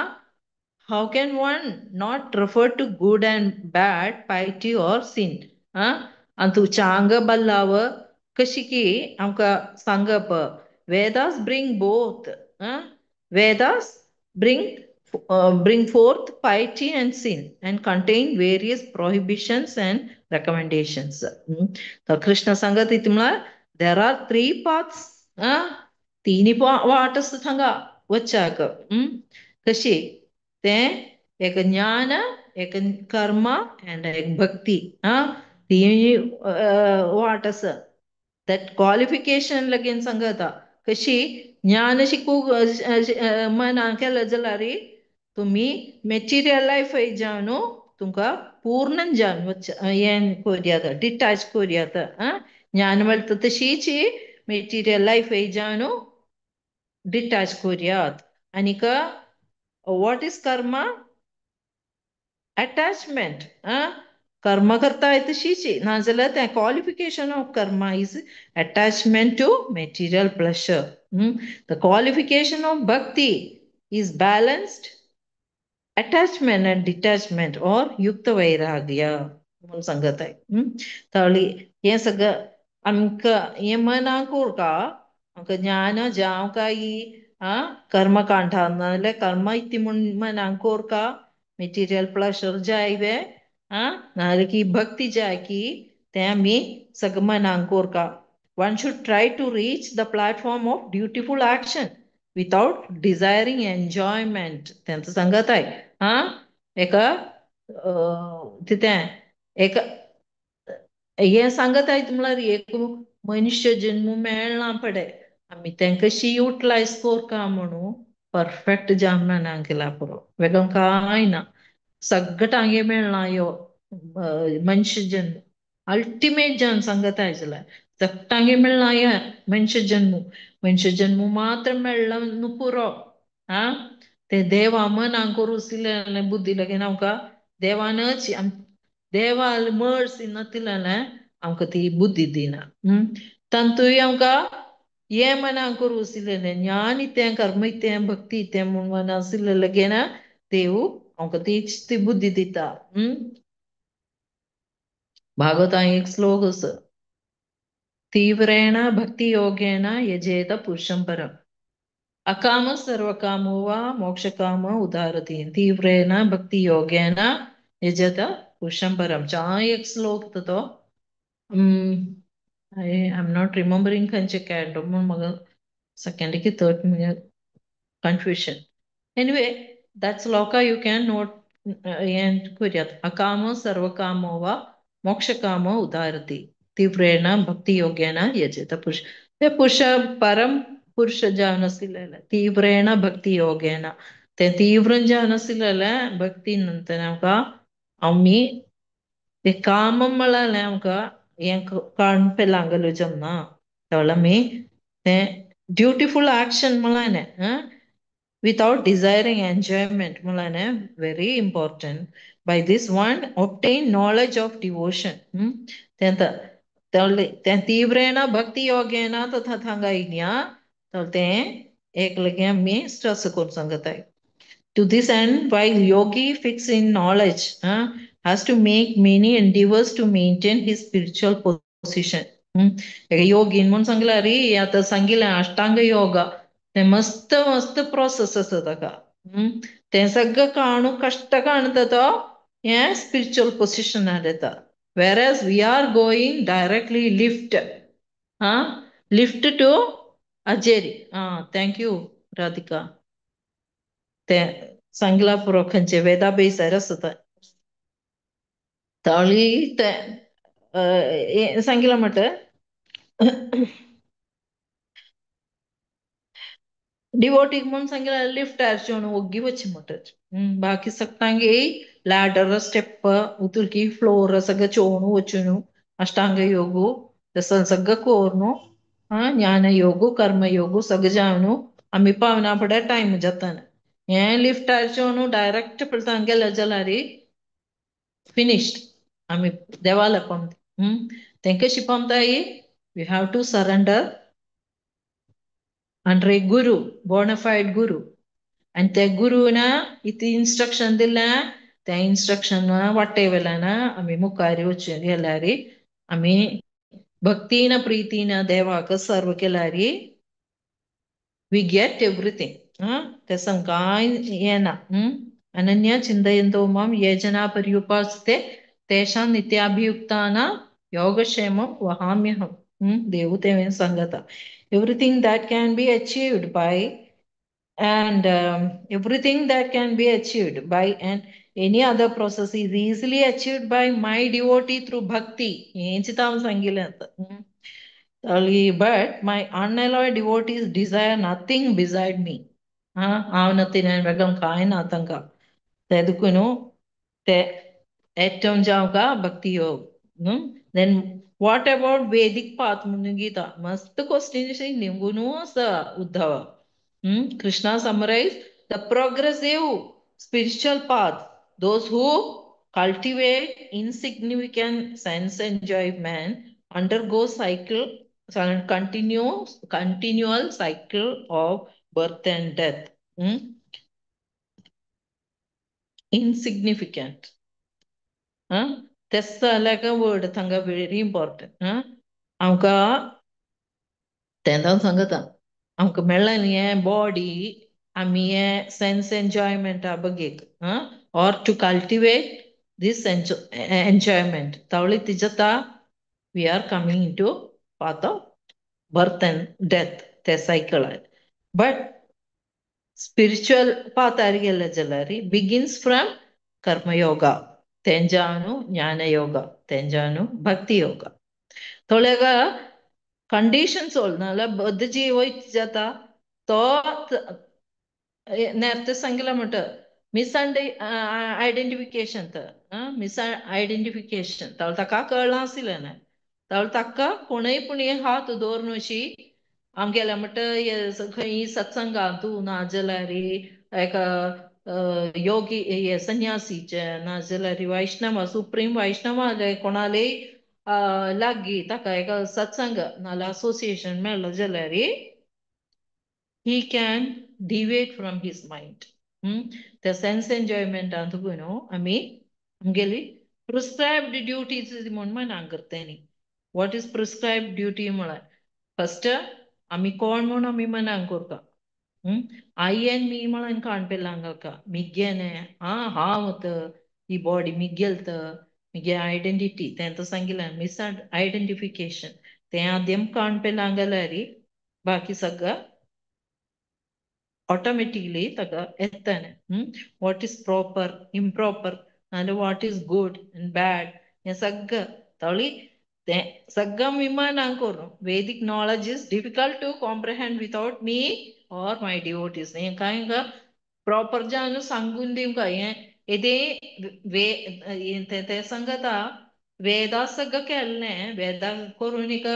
Speaker 1: how can one not refer to good and bad, piety or sin? आनी तूं चांग बल्लाव कशी की आमकां सांगप. Vedas bring both. Vedas bring forth piety and sin and contain various prohibitions and recommendations. तर कृष्ण सांगत म्हळ्यार there are three paths. तिनी वाट आसा थांगा वच्चाक. कशी तें एक ज्ञान, एक कर्म अँड एक भक्ती. तिनी वाट आसा. That qualification लगेन सांगता कशी ज्ञान शिकू मनान केलें जाल्यार तुमी मेटिरियल लायफ जावन तुमकां पूर्ण जावन हें कोरयात, डिटॅच कोरयात. ज्ञान मेळटा तशीच मेटिरियल लायफ जावन डिटॅच कोरयात. आनीक what is karma? Attachment. कर्म करता तशीच नाजाल्यार तें qualification of karma is attachment to material pleasure. The qualification of bhakti is balanced attachment and detachment or yukta vairagya म्हूण सांगताय. तावळी हें सगळें आमकां हें मनाक उरका आमकां ज्ञान जावं काय कर्मकांडान नाजाल्यार कर्म इतली म्हूण मनाक उरका, मेटिरियल प्लेशर जाय वे नाजाल्यार की भक्ती जाय की तें आमी सगळें मनाक उरका. One should try to reach the platform of dutiful action without desiring enjoyment. तेंच सांगताय. एका कितें एक हें सांगताय म्हळ्यार एक मनुष्य जन्म मेळना पडे आमी तें कशी युटिलायज कोरका म्हणून परफेक्ट जावन मनाक केला पुरो, वेगळें कांय ना. सगळें टांगे मेळना ह्यो मनुष्य जन्म अल्टिमेट जावन सांगताय जाल्यार सगटांगे मेळना हें मनुष्य जन्म. मनुष्य जन्म मात्र मेळ्ळा न्हू पुरो. ते देवा मनाक करूं बुद्धी लागीं आमकां देवानच देवाल मर्सी नातिल्लें आमकां ती बुद्धी दिना. तातूंय आमकां हें मनाक करूं आशिल्लें ज्ञान इतें, कर्म इतें, भक्ती इतें म्हूण मनां आशिल्लें लगेन देव आमकां तीच ती बुद्धी दिता. भागवतान एक श्लोक आसा, तीव्रेण भक्ती योगेन यजेत पुरुषं परम् अकाम सर्वकामो वा मोक्षकाम उदारति. तीव्रेण भक्ती योगेन यजेत पुरुषं परम्. चा एक श्लोक तो. I am not remembering खंयचे कॅन्डो म्हूण म्हाका सेकंड की third confusion. Anyway that shloka you can note हें करयात. अकाम सर्वकामो वा मोक्षकाम उदारति तीव्रेण भक्ती योगेन यजेत पुरुष. ते पुरुष परम पुरुष जावन आशिल्लें तीव्रेण भक्ती योगेन ते तीव्र जावन आशिल्लें भक्ती नंतर आमकां आमी ते काम म्हळ्यार आमकां हें काडून पेलांगलो जमना. त्यावेळार आमी तें ड्युटिफूल ऍक्शन म्हणल्यार without desiring enjoyment म्हणल्यार very important. By this one obtain knowledge of devotion. तें तीव्रेण भक्ती योगेन तथा थांगा यज्ञ तें एक लगे आमी स्ट्रेस करून सांगताय. To this end, while yogi fixed in knowledge has to make many endeavors to maintain his spiritual position. योगीन म्हणून सांगला रे आता सांगितलं अष्टांग योगा ते मस्त मस्त प्रोसेस आसा ताका. ते सगळं काणू कष्ट काणता तो हे स्पिरिच्युअल पोझिशनार येता. Whereas we are going directly lift, lift to Ajeri. Thank you Radhika. ते सांगला पुरो खंयचे वेदा बेसार आसता ताळी ते सांगितलं म्हटलं डिवोटीक म्हणून सांगितलं लिफ्ट आरचोण ओग्गी वच्ची म्हणटात. बाकी सगळ्यांगे लॅडर स्टेप उतरकी फ्लोर सगळं चोणू वचून अष्टांग योगू तसं सगळं कोरनू ज्ञान योगू कर्म योगू सगळं जावन आमी पावना फुडें टायम जाताना. हें लिफ्ट आरचोणू डायरेक्ट पळय गेले जाल्यार फिनिश्ड आमी देवाला पावता. तें कशी पावताय? We have to surrender under a guru, bonafide guru. आनी त्या गुरुना इतली इन्स्ट्रक्शन दिल्या त्या इन्स्ट्रक्शन वाटे वेल्यान आमी मुखार वचून गेल्यार आमी भक्तीन प्रीतीन देवाक सर्व केल्यार we get everything. ते कांय येना. अनन्या चिंतयन्तो मां ये जना पर्युपासते तेषां नित्याभियुक्तानां योगक्षेमं वहाम्यहम्. देव तें सांगता. Everything that can be achieved by and everything that can be achieved by and any other process is easily achieved by my devotee through bhakti. But my unalloyed devotees desire nothing beside me. Bhakti yoga. Then what about Vedic path? Gita? Mast question Uddhava. Krishna summarized the progressive spiritual path. Those who cultivate insignificant sense enjoyment undergo cycle, continual cycle of birth and death. Insignificant. That's like a word thanga very important. आमकां तेन्ना सांगता आमकां मेळ्ळें न्ही हें body आमी हें sense एन्जॉयमेंटा बगेक or to cultivate this enjoyment तावळी तिजता we are coming into path of birth and death ते सायकल. बट स्पिरिच्युअल पाथार गेले जाल्यार बिगिन्स फ्रॉम कर्मयोगा तेंजानु ज्ञानयोगा तेंजानु भक्ती योगा. थोड्याक कंडिशन्स नाल्यार बद्ध जीव जाता तो नेरते सांगितलं म्हणटा मिस आयडेंटिफिकेशन मिस आयडेंटिफिकेशन तावळ ताका कळना आशिल्लें ना. तावळ ताका कोणूय पूण हात दवरून अशी आमगेल्या म्हणटा खंय सत्संगांतू ना जाल्यार एका योगी संन्यासीचे ना जाल्यार वैष्णव सुप्रीम वैष्णव कोणाले लागीं ताका एका सत्संग नाल्यार असोसिएशन मेळ्ळो जाल्यार he can deviate from his mind. The sense enjoyment न्हू आमी आमगेली प्रिस्क्रायब्ड ड्युटीज म्हूण मना करता न्ही. What is prescribed duty म्हळ्यार फर्स्ट आमी कोण म्हूण आमी मनांक करता. I and me म्हणून काणपेलांग मिगेने हांव ही बॉडी मिगेल मिगे आयडेंटिटी तें सांगितलं मिस आयडेंटिफिकेशन तें आद्यम काणपेलांग जाल्यार बाकी सगळं ऑटोमॅटिकली ताका येताने. What is proper improper नाल्यार what is good and bad हें सगळं तावळी तें सगळं विमानां करून Vedic knowledge is difficult to comprehend without me or my devotees. हें कांय प्रॉपर जावन सांगून दिवंक हें येदें वे तें सांगता वेदा सगळं केल्लें वेदा करून एक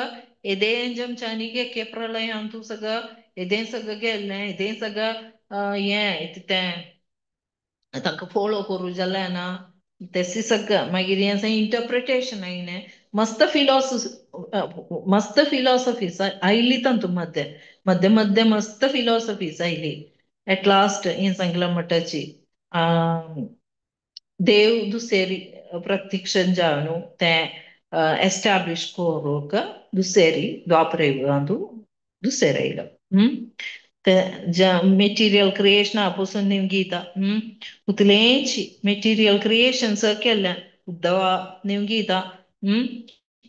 Speaker 1: येदें जमच्यानी गे प्रलय तूं सगळं येदें सगळं गेल्लें येदें सगळं हें तें तांकां फोलो करूं जालें ना तेसी सगळं. मागीर हें इंटरप्रिटेशन आयलें मस्त फिलॉसॉफी, मस्त फिलॉसॉफीज आयली तातूंत मध्ये मध्ये मध्ये मस्त फिलॉसॉफीज आयली. एट लास्ट हें सांगलां म्हणटाची देव दुसरी प्रत्यक्ष जावन तें एस्टाब्लिश करूंक दुसरी द्वापरयुगांतु दुसरे आयलो. मेटीरियल क्रिएशना पसून निमगीता उतलेंची मेटीरियल क्रिएशन केल्लें उद्धवा निमगीता.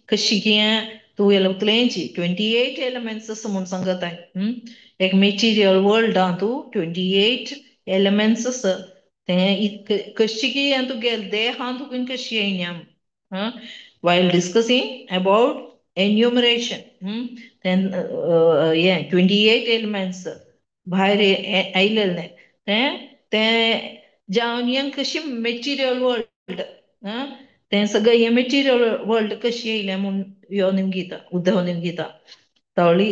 Speaker 1: कशी कितें तूं उतलेंची 28 एलिमेंट्स आसा म्हूण सांगताय. एक मेटीरियल वर्ल्डांतू 28 एलिमेंट्स आसा तें कशी कितें तूं गेल देहांत तुका कशी येयना. While discussing about enumeration, then 28 elements भायर आयलेले तें तें जावन हें कशी मेटीरियल वर्ल्ड तें सगळें हें मेटीरियल वर्ल्ड कशी येयलें म्हूण यो निमगीता उद्धव निमगीता. तावळी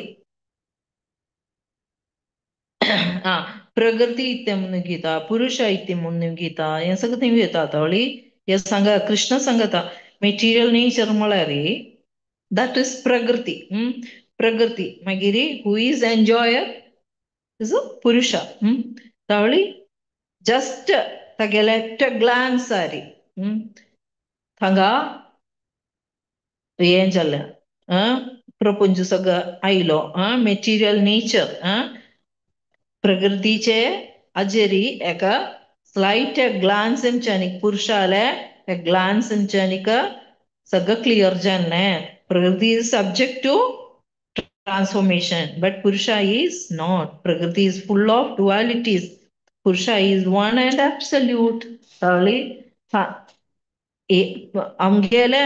Speaker 1: प्रगती इत्तें म्हूण निमगीता, पुरुष इत्तें म्हूण निमगीता, हें सगळें निमगीता. तावळी हें सांग कृष्ण सांगता मेटीरियल नेचर म्हळ्यार that is प्रकृती. प्रकृती मागीर who is enjoyer is a Purusha. तावळी जस्ट तागेले ग्लान्स आरी थांगा हें जालें प्रपंच सगळो आयलो मेटीरियल नेचर प्रकृतीचे अजेरी एका स्लायट ग्लान्स एमच्यानिक पुरुषाले ग्लान्स एमच्यानिक सगळं क्लियर जालें. प्रकृती is subject to transformation, but Purusha is not. Prakriti is full of dualities. Purusha is one and absolute. आमगेले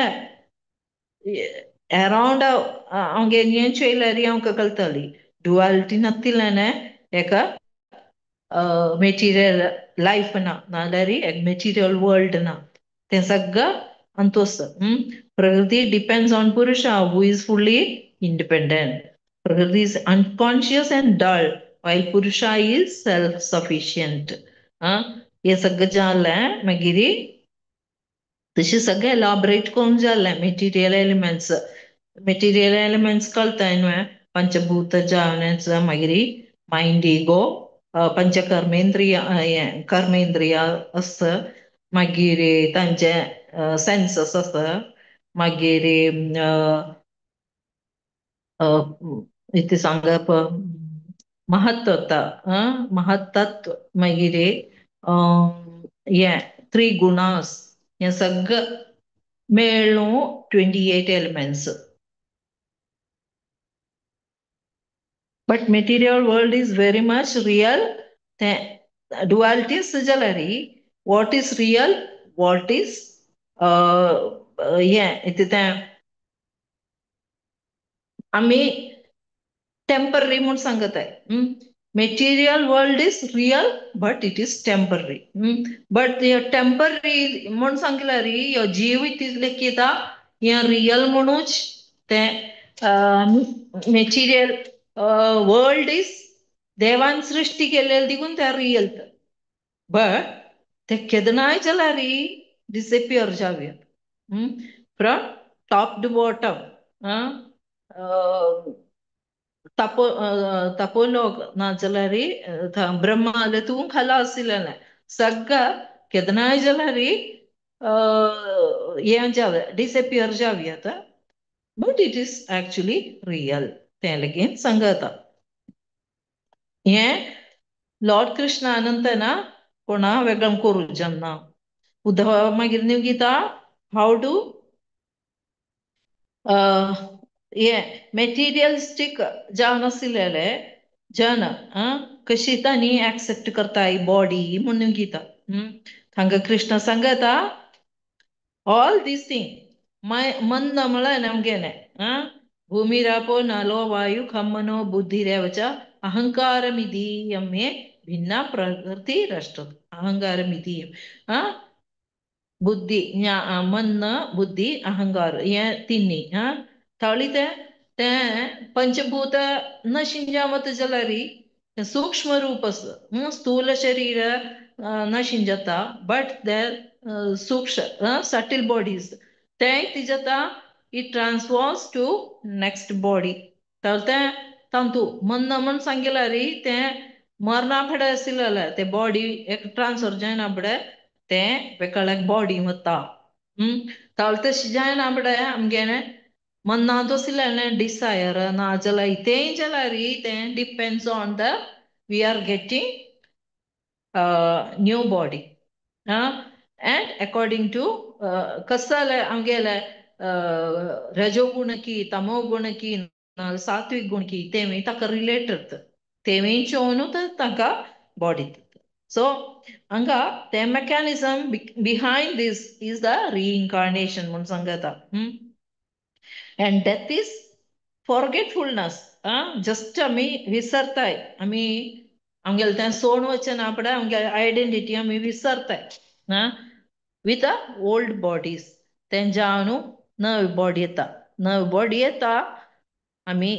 Speaker 1: अराउंड आमगे हें चोयल्यार आमकां कळटली ड्युअलिटी नातिल्ल्यान एका मेटीरियल लायफ ना, नाल्यार एक मेटीरियल वर्ल्ड ना, तें सगळं अंतोस. Prakriti depends on Purusha who is fully independent. Prakriti is unconscious and dull, while Purusha is self-sufficient. हे सगळं जालें मागीर तशें सगळें एलॉबरेट करून जालें मेटीरियल एलिमेंट्स. मेटीरियल एलिमेंट्स कळटाय न्हू पंचभूत जावन मागीर मायंड इगो पंचकर्मेंद्रिय कर्मेंद्रिय आसा, मागीर तांचे सेन्सस आसा, मागीर इति सांगप महत्वता महत्तत्व, मागीर हें थ्री गुणास, हें सगळें मेळून 28 elements. But material world is very much real. Duality जाल्यार what is real, what is हें इतें तें आमी टेंपररी म्हूण सांगताय. Material world is real but it is temporary. But temporary म्हूण सांगल्यार ह्यो जीव लेखिता हें रियल म्हणूच तें मेटीरियल वर्ल्ड is देवान सृष्टी केलेली देखून तें रियल, बट ते केदनाय जाल्यार डिसएपियर जावया फ्रॉम टॉप टू बॉटम. तपो तपोलोक ना जाल्यार ब्रह्माले तूं खाला आशिल्लें सगळं केदनाय जाल्यार हें जावया disappear जावया, but it is actually real तें लगीन सांगता. हें लॉर्ड कृष्ण अनंतना कोणा वेगळं करूं जेन्ना उद्धव मागीर निमगीता how to हें मेटीरियलिस्टीक जावन आशिल्ले जन कशी तांणी एक्सेप्ट करताय बॉडी म्हूण निमगीता. हांगा कृष्ण सांगता ऑल these thing मन म्हळ्यार आमगेलें भूमिरापो नलो वायु खम्मनो बुद्धिरेवच अहंकारमिधीयं मे भिन्ना प्रकृति राष्ट्र. अहंकारमिधीयं बुद्धी मन बुद्धी अहंकार हे तिन्ही. तावळी ते तें पंचभूत नशिंजा वता जाल्यार सूक्ष्म रूप आसा, स्थूल शरीर नशीन जाता, बट ते सूक्ष्म सटील बॉडीज तें कितें जाता, it transforms to next body. तर तें तांतू मन्न म्हण सांगिल्यार तें मरणा फुडें आशिल्लें तें बॉडी एक ट्रान्सफर जायना फुडें तें वेगळ्याक बॉडी वता. तावळ तशें जायना फुडें आमगेलें मनांत आशिल्लें डिसायर ना जाल्यार तें जाल्यार तें depends on the we are getting new body. And according to कसं जालें आमगेलें रजोगुण की तमोगुण की सात्विक गुण की तेमी ताका रिलेटेड तेमी चोवन तांकां बॉडी. सो हांगा ते mechanism behind this is the reincarnation म्हूण सांगता. And death is forgetfulness. Just आमी विसरताय, आमी आमगेलें तें सोण वचना फुडें आमगे आयडेंटिटी आमी विसरताय विथ अ ओल्ड बॉडीज. तें जावन नवी बॉडी येता, नवी बॉडी येता. आमी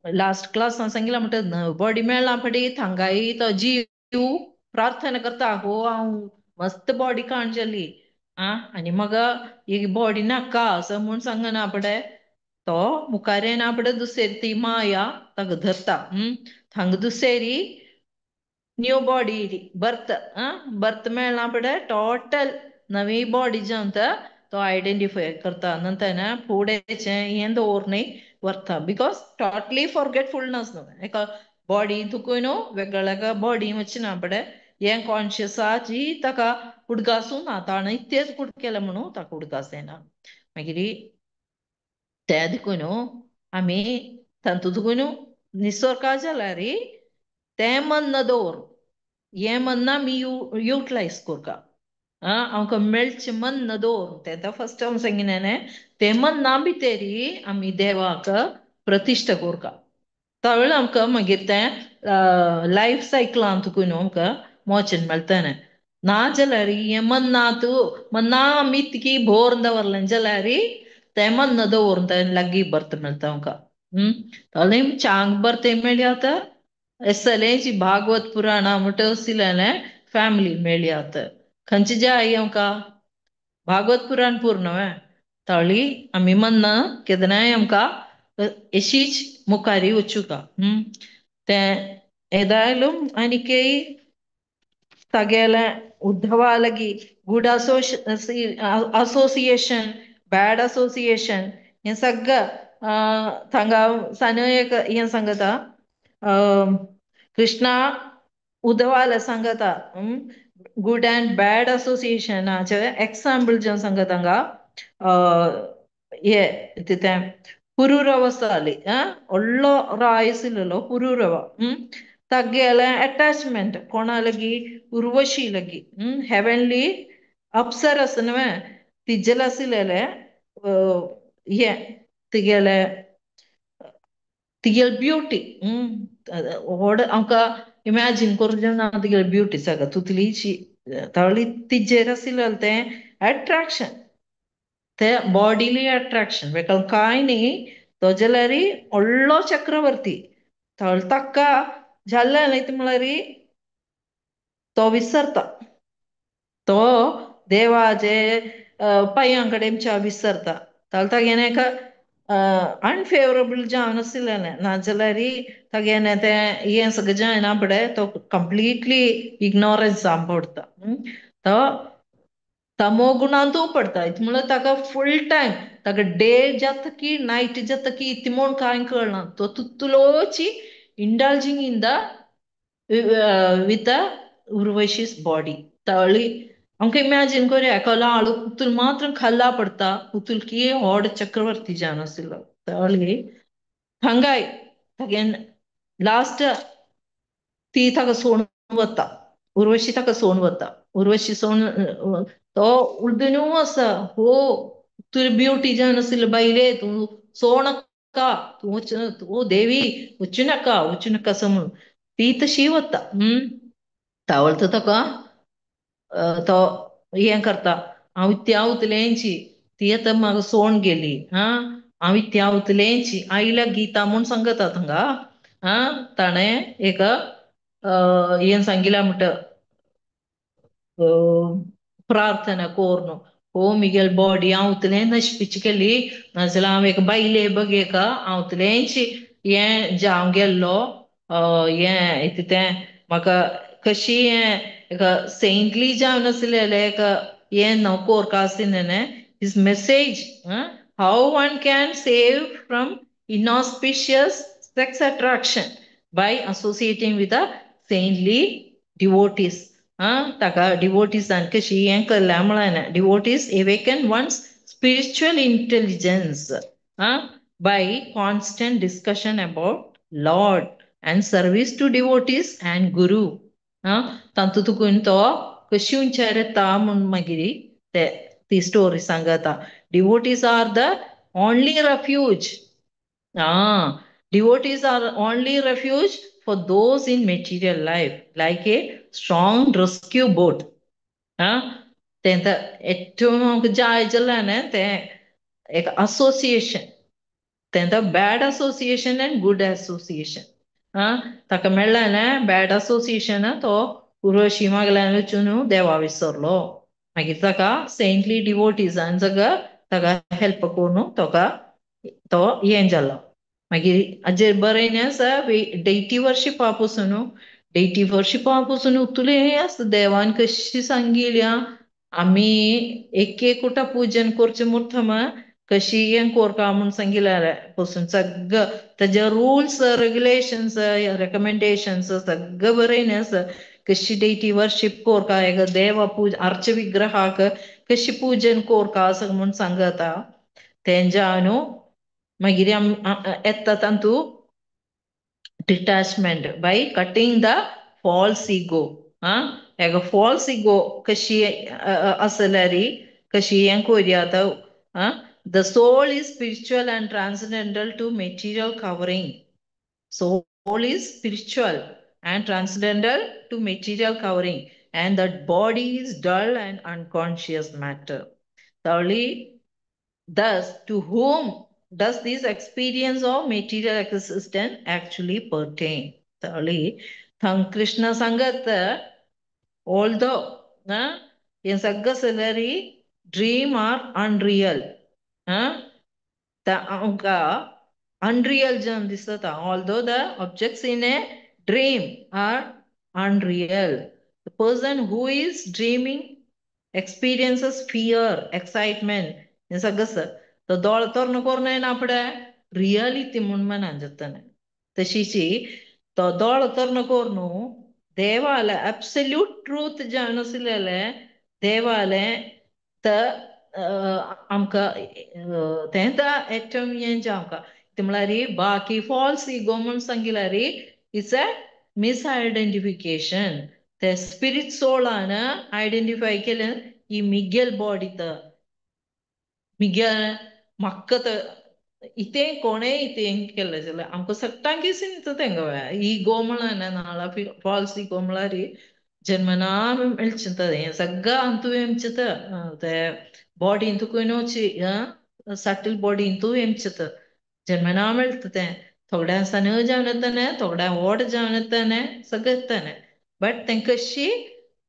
Speaker 1: लास्ट क्लासान सांगिलां म्हणटा नवी बॉडी मेळ्ळा फटी थांगाय तो जीव प्रार्थना करता, हो हांव मस्त बॉडी काण जाली आनी म्हाका ही बॉडी नाका असो म्हूण सांगना फुडें तो मुखार येना फुडें दुसरी ती माया ताका धरता. थांगा दुसरी न्यू बॉडी बर्थ बर्थ मेळ्ळा फुडें टोटल नवी बॉडी जावन तो आयडेंटिफाय करता. नंतर फुडेंचें हें दवर व्हरता, because totally forgetfulness न्हू एका बॉडी तुकूय न्हू वेगळ्या बॉडी वचना फुडें हें कॉन्शियसाची ताका उडगासूं ना, ताणें इतलेंच कुड केलें म्हणून ताका उडगास येना. मागीर तें देखून न्हू आमी तातूंत देखून निसर्गा जाल्यार तें मन दवर, हें मन आमी युटिलायज करता. आमकां मेळचें मन दवर तें फर्स्ट हांव सांगिल्लें तें मना भितरी आमी देवाक प्रतिश्ठा करता. त्यावेळी आमकां मागीर तें लायफ सायकलान तुका न्हू आमकां मोचन मेळटलें. ना जाल्यार हें मनांत मना आमी इतकी भोर दवरलें जाल्यार तें मन दवरून तें लागीं बर्थ मेळटा आमकां. ताणें चांग बर्थ मेळ्ळी आतां एसलेची भागवत पुराणा म्हणटा आशिल्लें फॅमिली मेळ्ळी आतां. खंयची जाय आमकां भागवत पुराण पूर्ण न्हय ताळी आमी मन्ना केन्नाय आमकां अशीच मुखारी वचुका. तें ഏതായാലും എനിക്ക് तागेलें उद्धवा लागीं गूड असोसिएशन बॅड असोसिएशन हें सगळें थांगा सान्य एक हें सांगता. कृष्णा उद्धवाला सांगता गुड अँड बॅड असोसिएशनाचे एक्साम्पल जें सांगता हांगा हे तें पुरुरव आसताली व्हडलो राय आशिल्लो पुरुरव. तागेलें अटॅचमेंट कोणा लागीं उर्वशी लागीं हेवनली अप्सरस न्हय तिजेल आशिल्लें हें तिगेलें तिगेली ब्युटी व्हड आमकां इमॅजीन करूंक जायना तिगेली ब्युटी सगळें तितलीशी तावळी तिजेर आशिल्लें तें एट्रॅक्शन, तें बॉडीली अट्रॅक्शन वेगळें कांय न्ही. तो जाल्यार व्हडलो चक्रवर्ती तावळ ताका जाल्लें न्ही म्हळ्यार तो विसरता, तो देवाचे पांयां कडेन विसरता. तावळ तागेलें एका अनफेवरेबल जावन आशिल्लें ना जाल्यार तागेलें तें हें सगळें जायना फुडें तो कंप्लिटली इग्नोरन्स जावन पडटा. तो तमो गुणांतू पडटा. म्हळ्यार ताका फूल टायम ताका डे जाता की नायट जाता की इतलें म्हूण कांय कळना. तो तितलोची indulging in the with the Urvashi's body. तावळी आमकां इमॅजीन करुया एकलो आळू उतूल मात्र खाल्ला पडटा, उतुलकी व्हड चक्रवर्ती जावन आशिल्लो. तावळी हांगाय तागेन लास्ट ती ताका सोडून वता, उर्वशी ताका सोडून वता. उर्वशी सोडून तो उर्दूनू आसा हो तुजी ब्युटी जावन आशिल्ली बायले तूं सोडनाका, तूं तूं देवी वचूं नाका वचूं नाका असो म्हणून ती तशी वता. तावळ तर ताका तो हें करता, हांव त्या उतलेंची ती आतां म्हाका सोडून गेली. हांव इत्या उतलेंची आयल्या गीता म्हूण सांगता थंगा. आं, ताणें एक हें सांगिलां म्हणटा, प्रार्थना कोर्नु हो मिगेल बॉडी हांव उतलें नशपिची केली, नाजाल्यार हांव एक बायले बगेका हांव उतलेंची हें जावं गेल्लो, हें इतें तें म्हाका कशी हें एक सेंटली जावन आसलेलें एक हें न्हू कोरका आशिल्लें. His message, how one can save from inauspicious sex attraction by associating with the saintly devotees. ताका डिवोटीसान कशी हें करल्या म्हळ्यार devotees awaken one's spiritual intelligence by constant discussion about Lord and service to devotees and guru. तातूंत तुकून तो कशी उंचार येता म्हूण मागीर ते ती स्टोरी सांगता. Devotees are the only refuge. Devotees are only refuge for those in material life, like a strong rescue boat. ഏറ്റവും നമുക്ക് ജായജല്ലാണ് association, bad association and good association. ताका मेळ्ळें बॅड असोसिएशन, तो उर्वशी मागल्यान वचून देवा विसरलो. मागीर ताका सेंटली डिवोटीजान सगळं ताका हेल्प करून ताका तो हें जालो. मागीर हाजेर बरें आसा डेटी वर्शिपा पसून, डेटी वर्शिपा पसून उतुलें आसता देवान कशी सांगिल्या आमी एक एकूटा पूजन करचें मुर्थम कशी हें कोरका म्हूण सांगिल्या पसून सगळं ताजे रुल्स रेगुलेशन्स रेकमेंडेशन्स सगळं बरें आसा. कशी डेटी वर्शिप कोरका, एक देवा पूज अर्च विग्रहाक कशी पूजन कोरका सगळं म्हूण सांगता. तेंजा न्हू मागीर येता तातूंत detachment by cutting the false ego. एक फॉल्स इगो कशी आसल्यार कशी हें कोरया. आतां the soul is spiritual and transcendental to material covering. Soul is spiritual and transcendental to material covering, and that body is dull and unconscious matter. Thirdly, thus, to whom does this experience of material existence actually pertain? Thirdly, Thang Krishna Sangat, although in Sagga dream are unreal, the unreal jam disata, although the objects in a dream are unreal. The person who is dreaming experiences fear, excitement. In Sagasa, the दोळ तोर्ण कोरना आपडे reality म्हूण मनान जाताने. तशीची तो दोळ तोर्ण कोरनू देवाले absolute truth जावन आसलेले देवाले त आमकां तें ഏറ്റവും हें आमकां ते म्हळ्यार बाकी फॉल्स इगो म्हूण सांगिल्यार it's a misidentification. ते स्पिरीट सोलान आयडेंटिफाय केलें ही मिगेल बॉडी त मिगेल म्हाका त इतें कोणें इतें केल्लें जाल्यार आमकां सगटांक चिंतता तेंगा इगो म्हळ्यार नाजाल्यार फॉल्स इगो म्हळ्यार जन्मना मेळचें हें सगळें अंतू येमचें ते बॉडीन तुका न्हू सटल बॉडीन तूं येमचें जन्मना मेळटा तें. थोड्यांक सन जावन येताने, थोड्यांक व्हड जावन येताने, सगळें येताने. बट तें कशी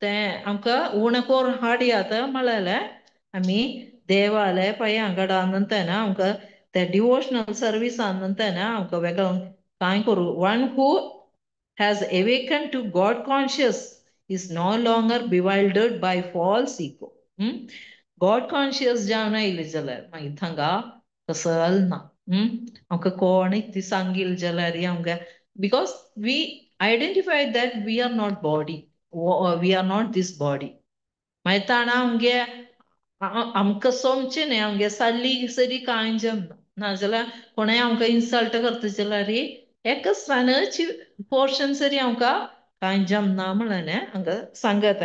Speaker 1: तें आमकां उणें कोरून हाडया म्हळ्यार आमी देवाले पळय हांगा आनंदताना आमकां ते डिवोशनल सर्वीस आनंदताना आमकां वेगळो कांय करूं. One who has awakened to God conscious is no longer bewildered by false ego. God conscious जावन आयली जाल्यार मागीर थांगा कसल ना. आमकां कोण ती सांगील जाल्यार आमकां, because we identify that we are not body, we are not this body. मागीर ताणें आमगे आमकां सोमचें न्ही, आमगे साली सरी कांय जमना. नाजाल्यार कोणें आमकां इन्सल्ट करता जाल्यार एकच सानची पोर्शन सरी आमकां कांय जमना म्हणून हांगा सांगत.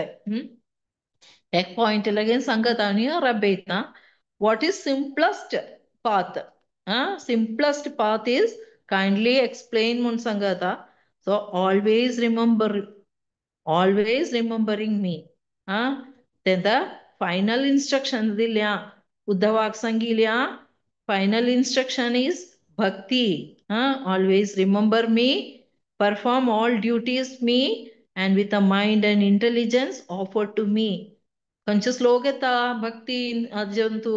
Speaker 1: एक पॉयंट लागीं सांगत आनी रबयता. What is simplest path? Simplest path is kindly explain म्हूण सांगता. So always remember, always remembering me. तेंता final instruction दिल्या उद्धवाक सांगिल्या, Final instruction is bhakti. Always remember me, perform all duties me, and with a mind and intelligence offer to me. खंयचो श्लोक येता भक्ती अजंतू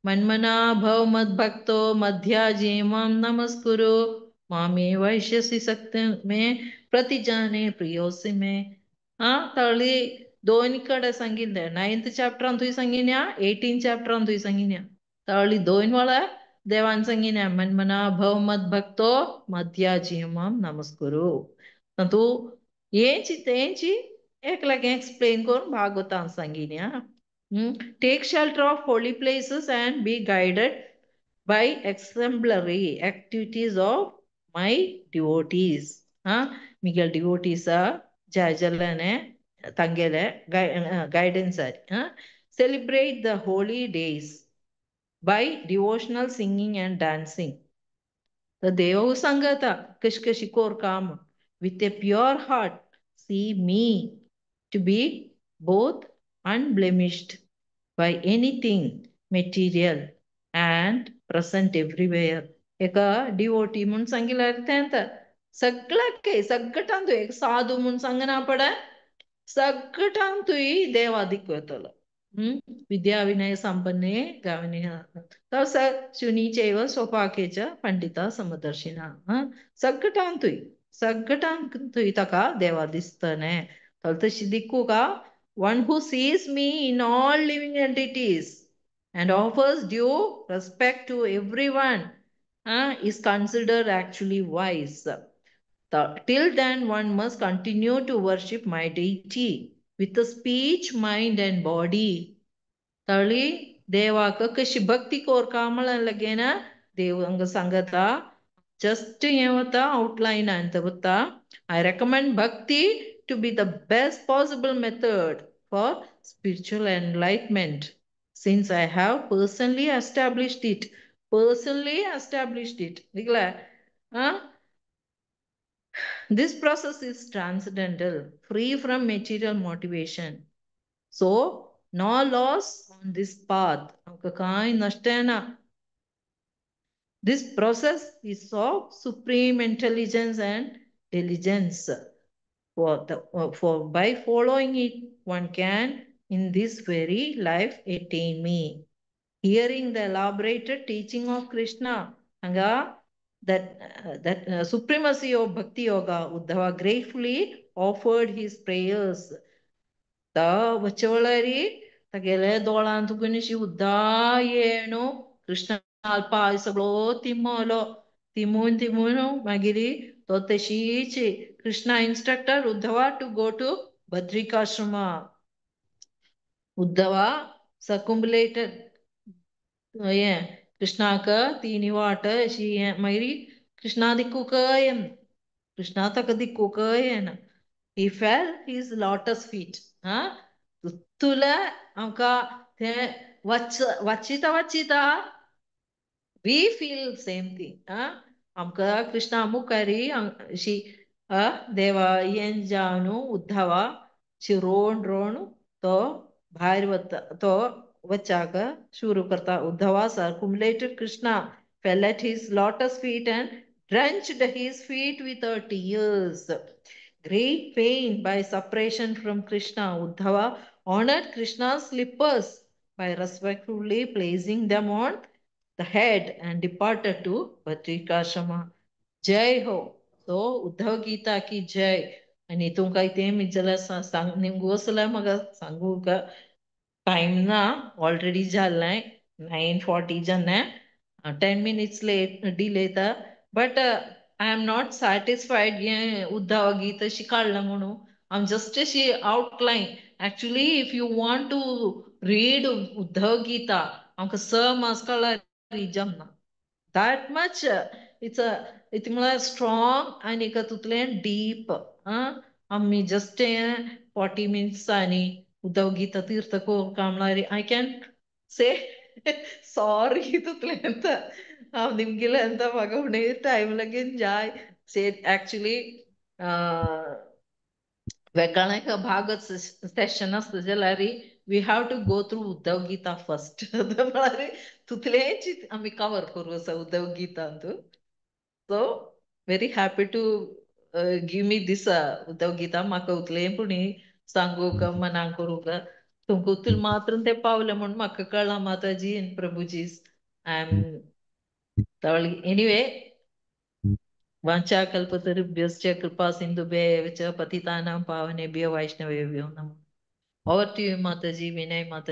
Speaker 1: मन्मना भव मद भक्तो मध्याजी मां नमस्कुरु मामे वैश्यसि सत्य मे प्रतिजाने प्रियोसि मे. हा तळी दोन कडेन सांगिल्लें, नायन्थ चॅप्टरान तुवें सांगिन्या, 18 चॅप्टरान तुवें सांगिन्या. तळी दोन वेळा देवान सांगिन्या मन्मना भव मद भक्तो मध्याजी मां नमस्कुरु. तूं हेंची तेंची एकल्याक एक्सप्लेन करून भागवतान सांगिन्या. Take shelter of holy places and be guided by exemplary activities of my devotees. मिगेल डिवोटीसा जाय तांगेले guidance. Celebrate the holy days by devotional singing and dancing. The देव सांगता कशी कशी कोर काम with a pure heart see me to be both unblemished by anything material and present everywhere. एका डिवोटी म्हूण सांगिल्ल्यार तें सगळ्याक सगळ्यान तूं एक साधू म्हूण सांगना पडे, सगळ्यान तुय देवा दिकवतलो. विद्या विनय संपन्ने गाविनी शुनीचैव स्वपाकेच पंडिता समदर्शिना. सगळ्यान तुय सगळ्यान तुय ताका देवा दिसतने. तशी दिक्कू का one who sees me in all living entities and offers due respect to everyone is considered actually wise. Till then, one must continue to worship my deity with the speech, mind and body. तळी देवाक कशी भक्ती कोर का म्हणलें देव हांगा सांगता. Just हें वता आउटलायन आनी वता. I recommend bhakti to be the best possible method for spiritual enlightenment, since I have personally established it. Personally established it. This process is transcendental, free from material motivation. So, no loss on this path. This process is of supreme intelligence and diligence. For by following it, one can in this very life attain me. Hearing the elaborated teaching of Krishna, that supremacy of Bhakti Yoga, Uddhava gratefully offered his prayers. Ta vachavalari tagele dolan tugunishi uddha yeno Krishna alpa saglo timolo timun timunu magiri toteshichi. Krishna instructed Uddhava to go to Badrikashrama. Uddhava circumambulated कृष्णाक तीनी वाट अशी मागीर कृष्णा दिक्कूक येना, कृष्णा ताका दिक्कूक येना. He fell his lotus feet. तुला आमकां तें वाचिता वाचिता we feel same thing. आमकां कृष्णा मुखारी अशी देवा येन जावन उद्धवा शी रोण रोण तो भायर वता, तो वचाक शुरू करता. Uddhava circumambulated Krishna, fell at his lotus feet and drenched his feet with her tears. Great pain by separation from Krishna, Uddhava honored Krishna's slippers by respectfully placing them on the head and departed to Badrikashrama. Jai Ho. So Uddhava Gita ki jai. आनी तुमकां तें जाल्यार निमगो म्हाका सांगू का time ना, already जाल्लें 9:40 जालें, 10 minutes late delay येता. But I am not satisfied हें उद्धव गीत अशी काडलां म्हणून. हांव जस्ट अशी outline. Actually if you want to read Uddhav Gita आमकां 6 मास काडल्यार जमना. That much it's a it म्हळ्यार स्ट्रॉंग आनी तितलें डीप. आमी जस्ट 40 मिनट्स आनी उद्धव गीता तीर्थ कोरका म्हळ्यार I can say sorry तितलें हांव निमगेलें अंत म्हाका हुने टायम लागीन जाय. से एक्चुअली वेगळें भागत सेशन आसता जाल्यार We have to go through Uddhav Gita first. म्हळ्यार तितलेंच आमी कवर करूं आसा Uddhav गीतांतू. So very happy to give me this Uddhav Gita. म्हाका उतलें पुणी सांगूक मनाक करूंक तुमकां उतल मात्र ते पावले म्हूण म्हाका कळ्ळां माताजी आनी प्रभुजी. I am anyway. वाञ्छाकल्पतरुभ्यश्च कृपा सिन्धुभ्य एव च पतितानां पावनेभ्यो वैष्णवेभ्यो नमः. Over to you, Mataji, Vinay Mataji.